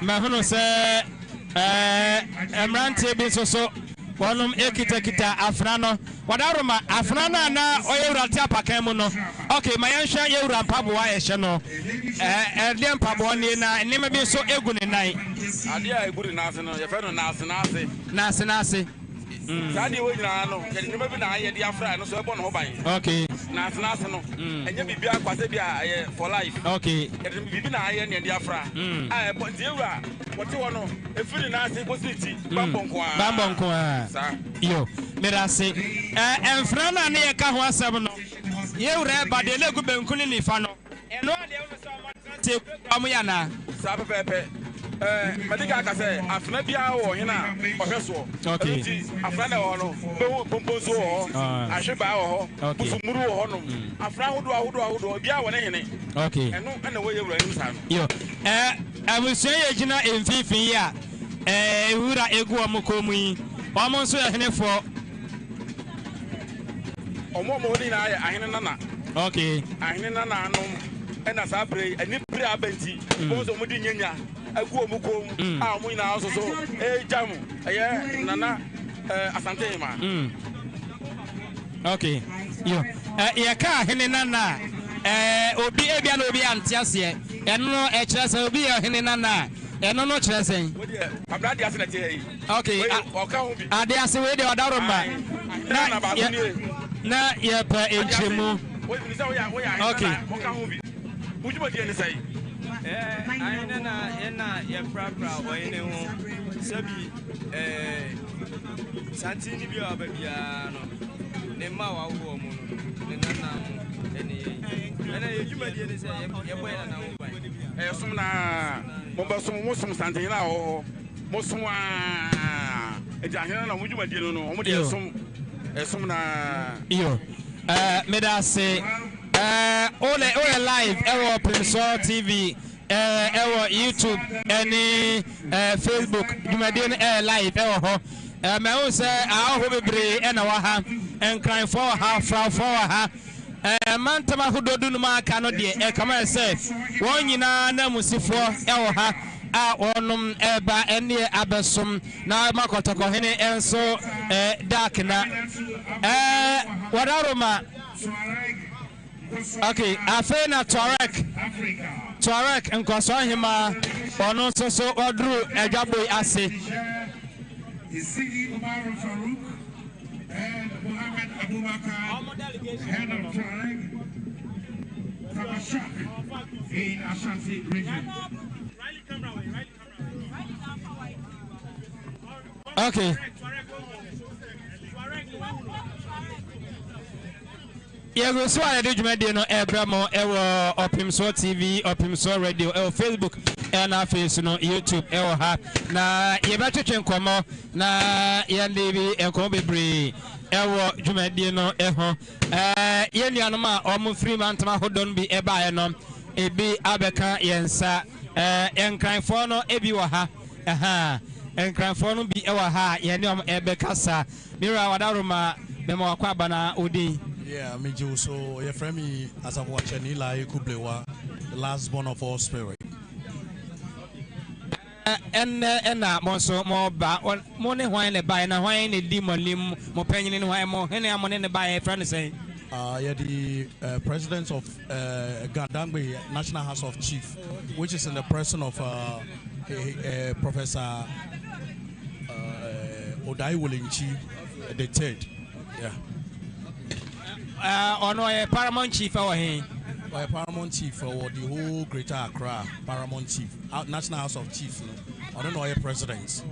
mahunu sɛ ɛɛ mmeranteɛ bi nso so wɔnom ekitakita afena no. Wɔdaroma afena no a na ɔyɛ wura te apakan mu no. Ok, ma yɛnhwɛ yɛ wura mpaboa a ɛhyɛ no. Ɛɛ, ɛdeɛ mpaboa nie na nneɛma bi nso gu ne nan. Adeɛ a ɛgu ne nan ase no, yɛfrɛ no naasenaase. Naasenaase. Saa adeɛ wei nyinaa no, yɛde nneɛma bi na ayɛ de afra ɛno so ɛbɔ ne ho ban. Ok. Naasenaase no, ɛnyɛ biribiara kwa sɛ bi a ɛyɛ for life. Ok. Yɛde biribi na ayɛ na yɛde afra a ɛbɔ, nti yɛ wura wɔte hɔ no, ɛfiri ne nan ase kɔsi ne ti, bammɔ nko ara. Bammɔ nko ara. Saa. Yo, medase. Ɛ, mfra no a ne yɛka ho asɛm no, yɛn wura ɛba deɛ na egu benku ne nifa no, ɛno a deɛ wono sɛ ɔmo atena ase ekurakura ɔmo yɛ anaa? Saa pɛpɛɛpɛ. Ɛ, madi kan aka sɛ afena biara wɔ ɔhene a ɔhwɛ soɔ. Okay. Ɛno nti, afena na ɛwɔ hɔ no, wobɛhu mpomponsuo wɔ hɔ, ahwebaa wɔ hɔ, Okay. busumuru wɔ hɔnom. Afena ahodoɔ ahodoɔ ahodoɔ, ebiara wɔ ne hene. Okay. Ɛno na ɛwɔ yɛn wura anim saa no. Yo, ɛ, abusua yi a egyina mfinfin yi a, ɛ, nwura egu wɔn kɔn mu yi, wɔn nso yɛ henefoɔ? Wɔn a wɔwɔ hɔ no nyinaa yɛ ahene nana. Okay. Ahene nananom ɛna saa bere yi, anibere aba nti, wɔn nso wɔde nyanya agu wɔn kɔn mu a wɔn nyinaa nso so ɛregya mu. Ɛyɛ Nana eh, Asante Hema. Okay. Yo. Eh, yɛka ahene nana a, eh, obi ebia na obi ante aseɛ. Ɛno no ɛkyerɛ sɛ obi yɛ ɔhene nana a, Ɛno no kyerɛ sɛn? Wo deɛ, Kwabena Adease na ɛte ha yi. Okay, Wei, ɔka ho bi. Adease wei deɛ ɔdaworo mma. Ae, Na ahene nana baako yɛ, nie. na yɛpɛ Adease, nkyerɛmu. wei, menim sɛ woyɛ, woyɛ ahene Okay. nana, woka ho bi. Wo dwumadie ne sɛn? Ɛɛ, ahene na yɛn na yɛprapra ɔhene ho. Sɛbi, ɛɛ, santene bi a ɔba biara no, ne mma a wawo wɔn no, ne nana mo ɛne yɛn. Ɛna yɛn dwumadie ne sɛ yɛbɔ yɛn nana ho ban. Ɛyɛ som na mobɛsom, mosom santehene a ɔwɔ hɔ, mosom aa. Nti ahene na wɔn dwumadie no no, wɔn deɛ ɛsom, ɛsom na. Iyo, ɛɛ, meda ase. Ɛɛ, wole, woyɛ live ɛwɔ Pemsɔ TV, ɛɛ, ɛwɔ YouTube ɛne ɛɛ Facebook. Dwumadie no ɛyɛ live ɛwɔ hɔ. Ɛɛ, mɛhu sɛ ahɔho bebree ɛna wɔ ha. Nkranfoɔ wɔ ha, Frafoɔ wɔ ha. Ɛɛ, mantam ahodoɔ dunum a aka no deɛ, ɛkama yɛ sɛ wɔn nyinaa nanmusifoɔ ɛwɔ ha a wɔnom ɛreba ɛneɛ abɛsom na ma Kɔtɔkɔhene nso ɛɛ dark na ɛɛ wɔdaroma. Ok, afei na Tuareg, Tuareg nkɔsoɔ hemaa, ɔno nso so waduru adwabɔ yi ase. Ok. Yɛgu so a yɛde dwumadie no ɛrebrɛ mo ɛwɔ Ɔpemsoɔ TV, Ɔpemsoɔ Radio ɛwɔ Facebook ɛna afei so no YouTube ɛwɔ ha. Na yɛbɛtwetwe nkɔmmɔ na yɛde bi nkɔmmɔ bebree ɛwɔ dwumadie no ɛho. Ɛɛ yɛn nuanom a wɔn firi mantam ahodoɔ no bi ɛbaeɛ no ebi abɛka yɛn nsa. Ɛɛ Nkranfoɔ no ebi wɔ ha. Ɛhaa Nkranfoɔ no bi ɛwɔ ha a yɛne wɔn ɛbɛkasa. Me wura Wadaroma, mema wakɔ aba na wo din? Yeah, me gye wo so. Yɛfrɛ me Asafo Akyɛni Lai Kublewa, the last born of all spirit. Ɛnnɛ ɛna mo nso mo ba, mo ne hwan na ɛbaeɛ, na hwan na ɛdi mo anim, mo panyini ne hwan, mo hene a mo ne no baeɛ yɛfrɛ no sɛn? Yɛde President of Ga-Dangme National House of Chief, which is in the person of Professor Odai Wolenchi the third. Yeah. Ɔno ɔyɛ Paramount Chief ɛwɔ he? Ɔyɛ Paramount Chief ɛwɔ the whole Greater Accra Paramount Chief, National House of Chiefs no. Ɔno na ɔyɛ President.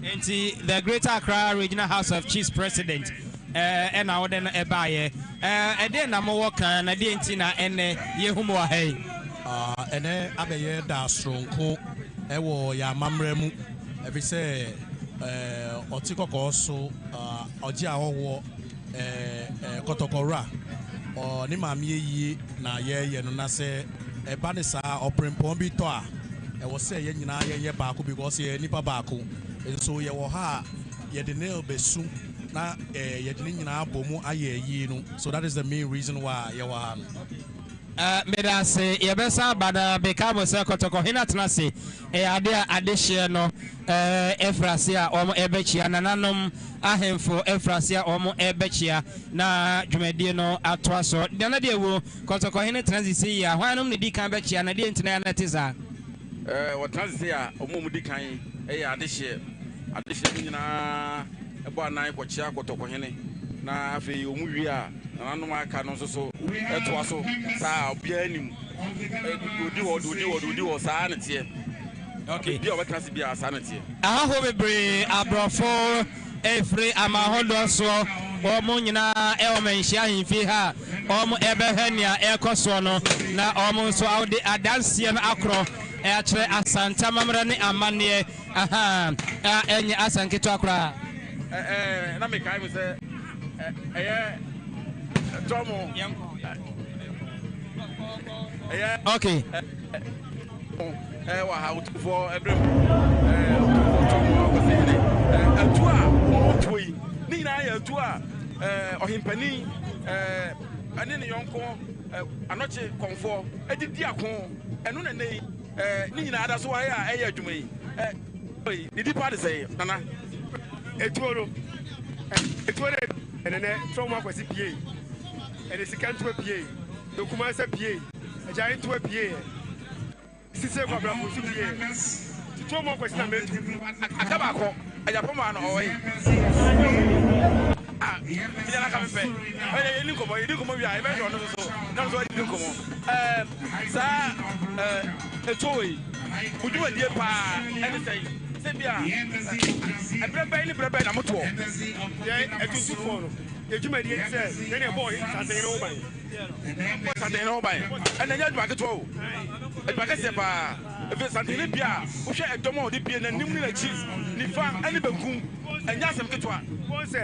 Nti the Greater Accra Regional House of Chiefs President ɛna wode no ɛbaayɛ. Ɛdeɛn na mowɔ kan na deɛn nti na ɛnɛ yɛhu mo wɔ ha yi? Ɛnɛ abɛyɛ da soronko ɛwɔ yɛn amammerɛ mu, ɛfiri sɛ ɔte kɔkɔɔ so, ɔgye ahɔhoɔ, kɔtɔkɔwura, ne maame ayie na yɛreyɛ no, na sɛ ɛba ne saa ɔprempɔn bi tɔ a, ɛwɔ sɛ yɛn nyinaa yɛyɛ baako because yɛyɛ nipa baako. Nso yɛwɔ ha a yɛde ne bɛsu na yɛde ne nyinaa abɔ mu ayɛ ayie no. So that is the main reason why yɛwɔ ha no. Meda ase. Yɛbɛsan aba na meka mo sɛ Kɔtɔkɔhene atena ase. Ɛyɛ ade a adehyeɛ no afiri ase a wɔn ɛbɛkyia. Nananom ahemfo afiri ase a wɔn ɛbɛkyia na dwumadie no atoa so. Nana deɛ wuo, Kɔtɔkɔhene tena ase sei a, hwannom na ɛdi kan bɛkyia na deɛ nti na ɛyɛ na ɛte saa? Wɔtena ase sei a, wɔn a wɔdi kan yɛ adehyeɛ. Adehyeɛ no nyinaa bɔ anan kɔkyea Kɔtɔkɔhene na afei wɔn wie a, nananom a aka no nso so toa so saa a, obiara nim. Deɛ ɔdi hɔ, deɛ ɔdi hɔ, deɛ ɔdi hɔ, saa na ɛteɛ. Okay. Obi a ɔbɛtena ase biara, saa na ɛteɛ. Ahɔhoɔ bebree, aborɔfo ɛfiri aman ahodoɔ soɔ, wɔn nyinaa ɛwɔ Manhyia ahemfie ha a wɔn ɛbɛhwɛ nea ɛrekɔ soɔ no, na wɔn nso de adanseɛ no akorɔ akyerɛ Asante amammerɛ ne amanneɛ. Ahaa, a ɛnyɛ asɛm ketewa koraa. Ɛɛ, na mekae mu sɛ ɛyɛ tɔmo. Ɛyɛ. Okay. Ɛwɔ ha otumfoɔ ɛbrɛ mu ɛɛ otumfoɔ tɔmo akɔsɛ yene ɛɛ atu a wɔn tuo yi ne nyinaa yɛ atu a ɛɛ ɔhempanin ɛɛ ɛne ne yɔnko ɛɛ anɔkye kɔnfoɔ ɛde di ako ɛno na ɛnɛ yi. Eh, ne nyinaa da so ayɛ a ɛyɛ adwuma yi. Eh, yi, ne di pa de sɛn, Nana? Etuo no, etuo no ɛnɛnɛ trɔm akwasi pie, ɛde sika ntoa pie, dokuma nsa pie, agyae ntoa pie, sise kwabrafo nso pie. Tuo mu akwasi na metu. Aka baako, Agyapong no ɔwɔ he? Ah, menya no aka me pɛ. Ɛyɛ yɛni nkɔmmɔ, yɛdi nkɔmmɔ wie a yɛbɛhwɛ ɔno nso so na ɔno nso adi nkɔmmɔ. Ɛɛ saa ɛɛ etuo wɔ yi, mo dwumadie paa ɛne sɛn? Sɛ bi a ɛberɛ bɛn ne berɛ bɛn na motoɔ? Yɛn atuntufoɔ no, yɛn dwumadie ne sɛ yɛn na yɛbɔ Santehene ho ban. Bɔ Santehene ho ban, ɛnna ɛnyɛ adwuma ketewa o, adwuma kɛseɛ paa. Ɛfiri Santehene pie a, wohwɛ ɛdɔm a ɔde pie, n'anim ne n'akyi, nifa ne benkum, ɛnyɛ asɛm ketewa. Wohu sɛ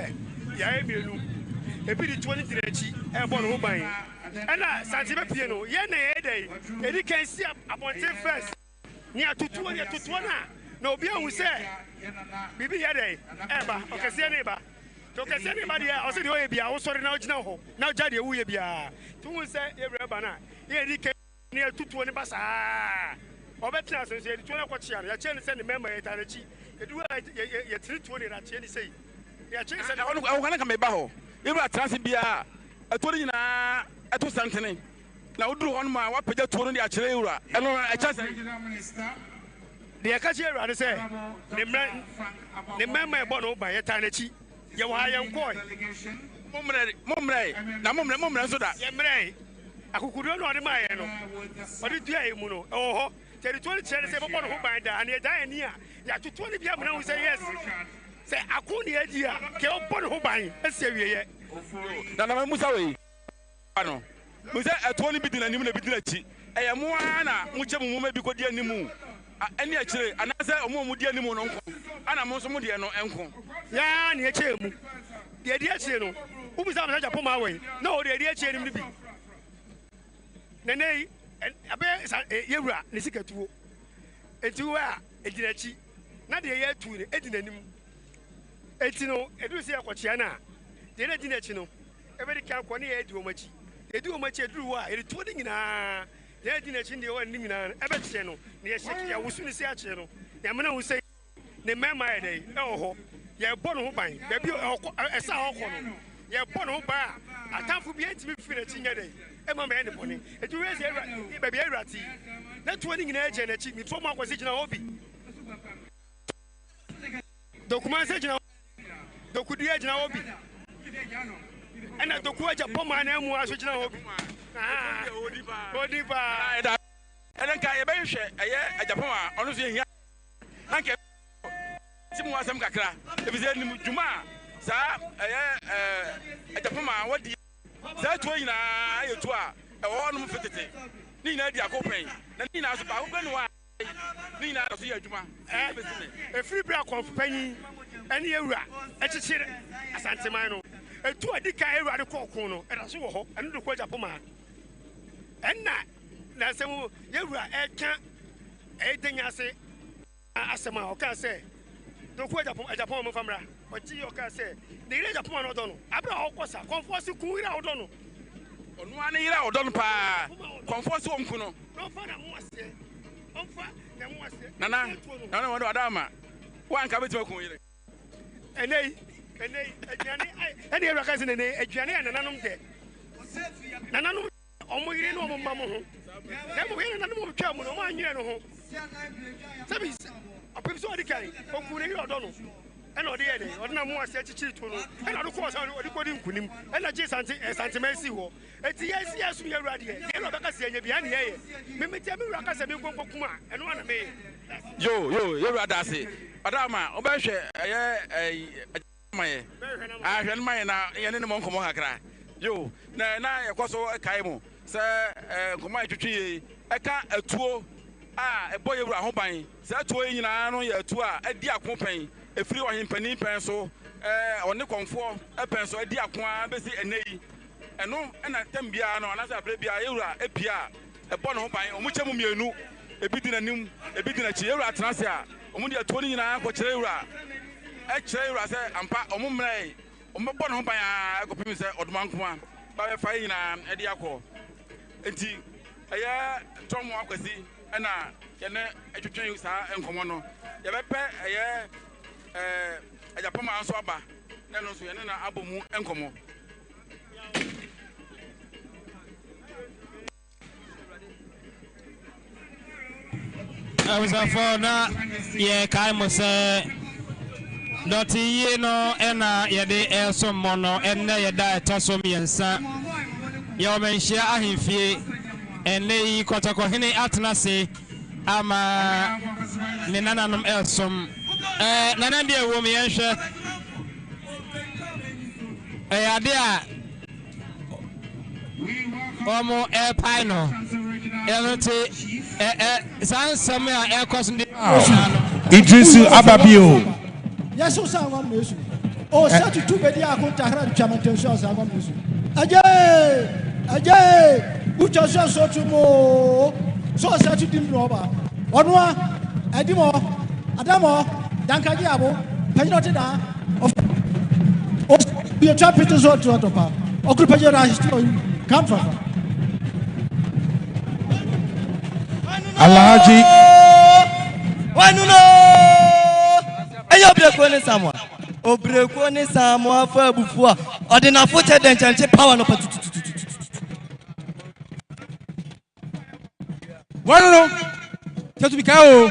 yɛayɛ mmienu, ebi de tuo no gyina akyi rebɔ ne ho ban, ɛnna Santehene bɛpie no, yɛn na yɛyɛ dɛn? Yɛdi kan si abɔnten first. Nea totoɔ nea totoɔ no a na obi ahu sɛ biribi yɛ dɛn ɛreba, ɔkɛseɛ no reba. Nti ɔkɛseɛ no reba deɛ a, ɔsɛ deɛ ɔyɛ biara wosɔre na wogyina hɔ na wogya deɛ woyɛ biara. Nti wohu sɛ yɛn wura ba no a, yɛn yɛdi kan na yɛtu tuo no ba saa. Ɔbɛtena ase nso yɛde tuo no akɔkyea no, yɛkyea no sɛ ne mmarima yɛtaa n'akyi. Yɛdu hɔ a yɛtene tuo no yɛde akyea no sei. Na yɛkyea no sɛ ne. Ɛhɔ no ɛhɔ na nka meba hɔ. Yɛn wura tena ase biara a, ɛtuo no nyinaa ɛto santene. Na woduru hɔ nom a, woapagya tuo no de akyerɛ yɛn wura. Ɛno no, ɛkyerɛ sɛn? Deɛ ɛka kyerɛ Awurade sɛ, Ne mmerɛ, ne mmarima a ɛbɔ ne ho ban, yɛtaa n'akyi. Yɛwɔ ha, yɛnkɔɔe. Mommrɛe, mommrɛe, na mommrɛ, mommrɛ nso da. Yɛmmrɛe. Akokoɔduro no a ɔde maa yɛn no, ɔde duaa yɛn mu no, ɛwɔ hɔ. Nti yɛde tuo no kyerɛ no sɛ yɛbɛbɔ ne ho ban daa. Na yɛgyaa yɛn ani a, yɛato tuo no bi amena ahu sɛ, yes, sɛ ako na yɛredi a, nka yɛbɛbɔ ne ho ban asi awieeɛ. Nana, mammisa wei. Ba no, hu sɛ ɛtoɔ no bi di n'anim na ebi di n'akyi. Ɛyɛ mo ara na mokyɛ mo mu ma ebi kɔdi anim ne akyire, anaasɛ wɔn a wɔdi anim no nko ara na mo nso mo deɛ no nko? Yɛn ara na yɛkyɛɛ mu. Deɛ ɛdi akyire no, wobisaa me sɛ, Agyapong wɔ he? Na ɔwɔ deɛ ɛdi akyire no mu no bi. Na nnɛ yi, ɛbɛyɛ sa yɛn wura ne sikatuo. Enti wo a, ɛdi n'akyi, na deɛ yɛatu no di n'anim. Enti no, ɛduru sɛ yɛkɔkyea no a, deɛ na ɛdi n'akyi no, Ebedi kan kɔ ne yɛn adi wɔn akyi. Yɛdi wɔn akyi aduru hɔ a, yɛde tuo no nyinaa, deɛ adi n'akyi ne deɛ ɛwɔ anim nyinaa no, ɛbɛkyeɛ no, na yɛhyɛ, yɛwoso ne si akyeɛ no, na yɛma no ahu sɛ ne mmarima ayɛ dɛn? Ɛwɔ hɔ. Yɛbɔ ne ho ban. Baabi a ɔkɔ, ɛsa a ɔkɔ no, yɛbɔ ne ho ban a, atamfo biara ntumi mfiri n'akyi nyɛ dɛn? Ɛmma mmɛyɛ ne bɔne. Enti wohwɛ sɛ awura, baabi a awura te yi, na tuo no nyinaa gyina n'akyi. Mefam akɔsi gyina hɔ bi. Dokumanse gyina hɔ. Dokudua gyina hɔ bi. Ɛna doku agya pɔm anan mu nso gyina hɔ bi. Odi paa. Ɛnɛ nka yɛbɛhwehwɛ ɛyɛ agyapɔn a ɔno nso yɛhia na nka ti mu asɛm kakra efisɛ nim dwuma a saa ɛyɛ agyapɔn a wɔdi saa tuo nyinaa yɛ tuo a ɛwɔ hɔnom fi tete ne nyinaa di ako pɛn na ne nyinaa so baako pɛ ne hɔ a Ne nyinaa da so yɛ adwuma besi nnɛ. Ɛfiri berɛ a Kɔmfo Panyin ne Awura kyekyere Asanteman no, etuo a ɛdi kan a Awura de kɔɔ ko no, ɛda so wɔ hɔ. Ɛno de kɔ Agyapong. Ɛnna nnansa mu yɛn wura reka ɛyɛ Danya ase asɛm a, ɔkaa sɛ, Doku Agyapong, Agyapong momfa mmra. Ɔgye yɛ ɔkaa sɛ, ne yere Agyapong a na ɔdɔ no, abere a ɔkɔ sa, Kɔmfoɔ se ku yere a ɔdɔ no. Ɔno ara ne yere a ɔdɔ no paa. Kɔmfoɔ se ɔnku no. Nana, nana wɔde wada ama. Wo anka bɛtumi aku wo yere. Ɛnɛ yi, ɛnɛ yi, aduane, ɛne awura ka sɛ nene, aduane a nananom dɛ. Nananom ɔmo yere ne ɔmo mma mo ho. Na mmom yɛ nananom ɔmo twaa mu no, ɔmo anyere no ho. Sɛbi, ɔpem sɛ ɔde kan, ɔku ne yere ɔdɔ no. Ɛna ɔde yɛɛ dɛn? Ɔde n'amoaseɛ kyekyeree tuo no, ɛna ɔde kɔɔ sɛ ɔde kɔdi nkonim, ɛna gyee sante eh, santeman sii hɔ. Enti yɛn se yɛsom yɛn wura deɛ, deɛ na ɔbɛka sɛ yɛnyɛ biara ne yɛyɛ. Me meteɛ me wura ka sɛ menkɔ nkɔkum a, ɛno ara na meyɛ. Yo yo yɛ wura dase ɔda ama wobɛhwɛ ɛyɛ ɛyi ma yɛ ahwɛ no ma yɛ na yɛne ne mɔ nkɔmɔ kakra yo na na yɛkɔ so kae mo sɛ nkɔmɔ a yɛtwetwe yei ɛka atuo a ɛbɔ yɛ wura ho ban. Saa tuo yi nyinaa no yɛ atuo a adi ako pɛn, ɛfiri ɔhempanin pɛn so, ɔne kɔmfoɔ pɛn so adi ako ara bɛsi ɛnnɛ yi. Ɛno na tɛm biara no anaasɛ aberɛ biara yɛn wura pue a, ɛbɔ ne ho ban. Wɔkyɛ mu mmienu, ebi di n'anim, ebi di n'akyi. Yɛn wura tena ase a, wɔde atuo no nyinaa kɔkyerɛ yɛn wura, kyerɛ yɛn wura sɛ ampa wɔmmrɛe, wɔbɛbɔ ne ho ban ara kɔpem sɛ Ɔdomankoma ba bɛfa yɛn nyinaa de akɔ. Enti ɛyɛ Tɔmmoa Kwasi. na yɛne twetwe saa nkɔmmɔ no. Yɛbɛpɛ ɛyɛ ɛɛ agyapama nso aba na ɛno nso yɛne no abɔ mu nkɔmmɔ. Abusuafoɔ na yɛkae mo sɛ dɔte yie no na yɛde resom mo no. Ɛnnɛ yɛ da a ɛtɔ so mmiɛnsa. Yɛwɔ Manhyia ahemfie. Ɛnnɛ yi Kɔtɔkɔhene atena ase ama ne nananom resom. Ɛɛ nana deɛ ɛwom yɛnhwɛ. Ɛyɛ ade a wɔn ɛrepae no. Ɛno nti ɛ ɛ saa nsɛm a ɛrekɔ so de. Idrisu Ababio. Yesu sa ngom nesu. O sa tutu bedi ako tahra twa mantensu sa ngom nesu. Aje! Aje! Ucha so so tu mo. So sa tu dim no ba. Onua edimo adamo dankaji abo panyino te da. O ye twa pete so tu atopa. Okru panyino da histo kam fa. Alhaji Wanuno! Ɛyɛ obirekuo ne Samoa. Obirekuo ne Samoa fa abufuo a ɔde n'afo kyɛ dɛnkyɛnkye power no pa tututututu. Wɔn no, sɛ tumi kaa o,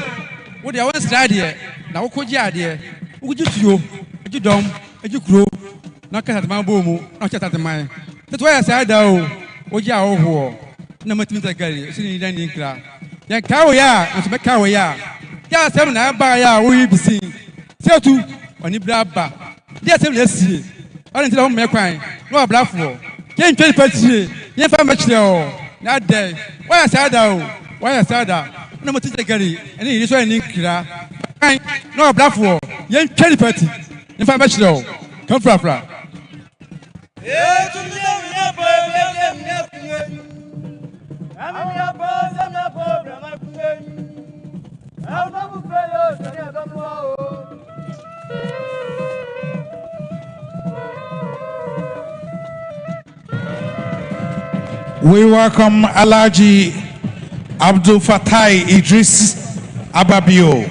wo deɛ wonsrɛ adeɛ na wokogye adeɛ, wokogye tuo, gye dɔm, gye kuro, na ɔka Asanteman bɔɔ mu, na ɔkyɛ Asanteman. Sɛ to ayɛ saa da o, wogye ahɔhoɔ, na matumi sɛ gari, so ne nyina ni nkra. Yɛnkaa wo yɛ a, nso mɛkaa wo yɛ a, deɛ asɛm na ɛbaeɛ a woyi bisin, sɛ tu, ɔne bere aba, deɛ asɛm na asie, ɔne nti na wommɛ kwan, na wabrafoɔ, yɛntwa nipa tie, yɛmfa mmɛkyerɛ o, na adɛn, woayɛ saa da o, woayɛ saa da, na mote sɛ gari, ɛne yiri so ɛne nkira, kwan, na wabrafoɔ, yɛntwa nipa ti, yɛmfa mmɛkyerɛ o, kamfrafra. We welcome Alhaji Abdul Fatai Idris Ababio,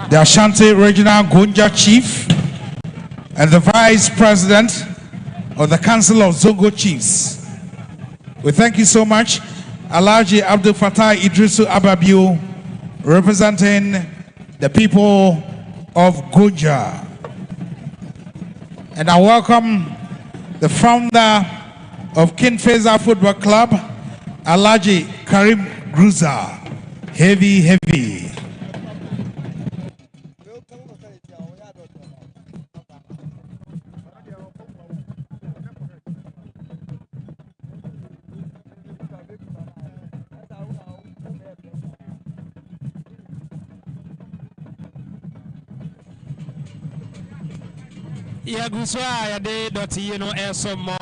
the Ashanti Regional Gonja Chief and the Vice President of the Council of Zongo Chiefs. We thank you so much, Alhaji Abdul Fatai Idrisu Ababio, representing the people of Gonja. And I welcome the founder of King Faisal Football Club, Alhaji Karim Gruza. Heavy, heavy. Yɛgu so a yɛde dɔte yi no ɛresom mo.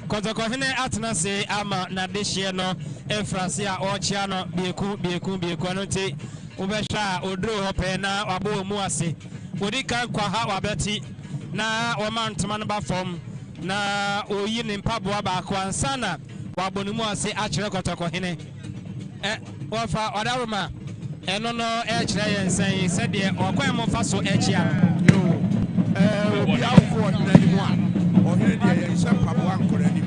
Kɔtɔkɔhene atena ase ama n'adehyeɛ no mfrase a ɔrekyea no biako biako biako. Ɛno nti wobɛhwɛ a ɔduru hɔ pɛɛ na wabɔ wɔn mu ase. Wɔdi kan kɔ ha wabɛti na wɔma ntoma no ba fam na ɔyi ne mpaboa baako ansa na wabɔ ne mu ase akyerɛ kɔtɔkɔhene. Ɛ wɔfa ɔdawuruma ɛno no ɛkyerɛ yɛn sɛn sɛdeɛ ɔkwan mo fa so ɛkyea no. Yoo, ɛɛ obi awokɔ ɔhene anim a, ɔhene deɛ yɛnhyɛ mpaboa nkɔ n'anim.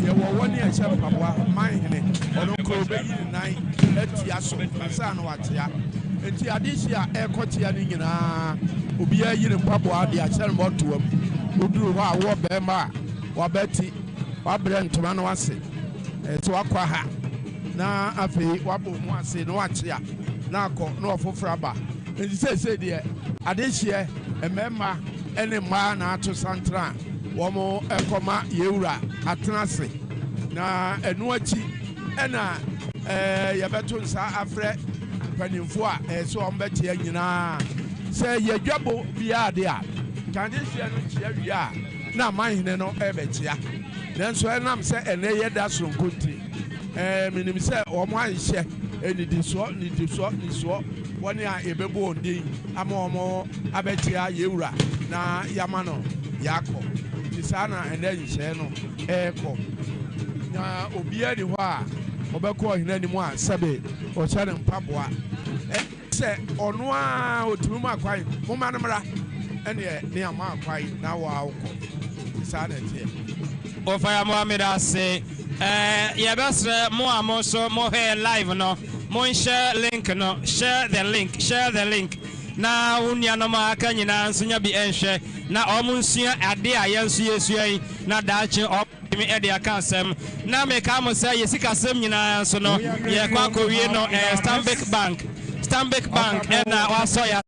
Yɛwɔ wɔn a ɛhyɛ mpaboa, man hene, ɔno koraa ɔbɛyi ne nan atia so ansa na wakyea. Enti adehye a ɛrekɔkyea no nyinaa, obiara yi ne mpaboa de ahyɛ ne mmɔtoam. Woduru hɔ a, wowɔ barima a wabati, wabrɛ ntoma no ase, ɛsɛ sɛ wakɔ ha na afei wabɔ mu ase na wakyea na akɔ na ɔfoforɔ aba. Enti seesei deɛ adehyeɛ mmarima ne mmaa na ato santene a wɔrekɔma yɛn wura atena ase. Na ɛno akyi ɛna yɛbɛto nsa afrɛ mpanimfoɔ a ɛyɛ sɛ wɔbɛkyea nyinaa. Sɛ yɛdwabo biara de a, nka adehyeɛ no kyea wie a na amanhene no rebɛkyea. Nanso ɛnam sɛ ɛnnɛ yɛ da soronko nti, menim sɛ wɔanhyɛ nnidisoɔ nnidisoɔ nnisoɔ wɔn a yɛbɛbɔ wɔn din ama wɔn abɛkyea yɛn wura na yɛama no yɛakɔ. Nti saa na ɛnnɛ nhyehyɛeɛ no rekɔ. Na obiara nni hɔ a ɔbɛkɔ ɔhene anim a sɛbe ɔhyɛ no mpaboa. Sɛ ɔno ara ɔtumi ma kwan, momma no mmra, ɛnneɛ ne ama kwan na woakɔ. Nti saa na ɛteɛ. Ofaya Mohammed ase. Ɛɛ yɛbɛsrɛ mo a mo nso mohwɛɛ live no. Monhyɛ link no, share the link, share the link, na wo nuanom a aka nyinaa nso nya bi nhwɛ na wɔn nsua ade a yɛn nso yɛsua yi na daakye wɔn atumi de aka asɛm. Na meka mo sɛ yɛ sikasɛm nyinaa nso no yɛkɔ akɔwie no ɛyɛ Stanbic Bank. Stanbic Bank ɛna wasɔ yɛ.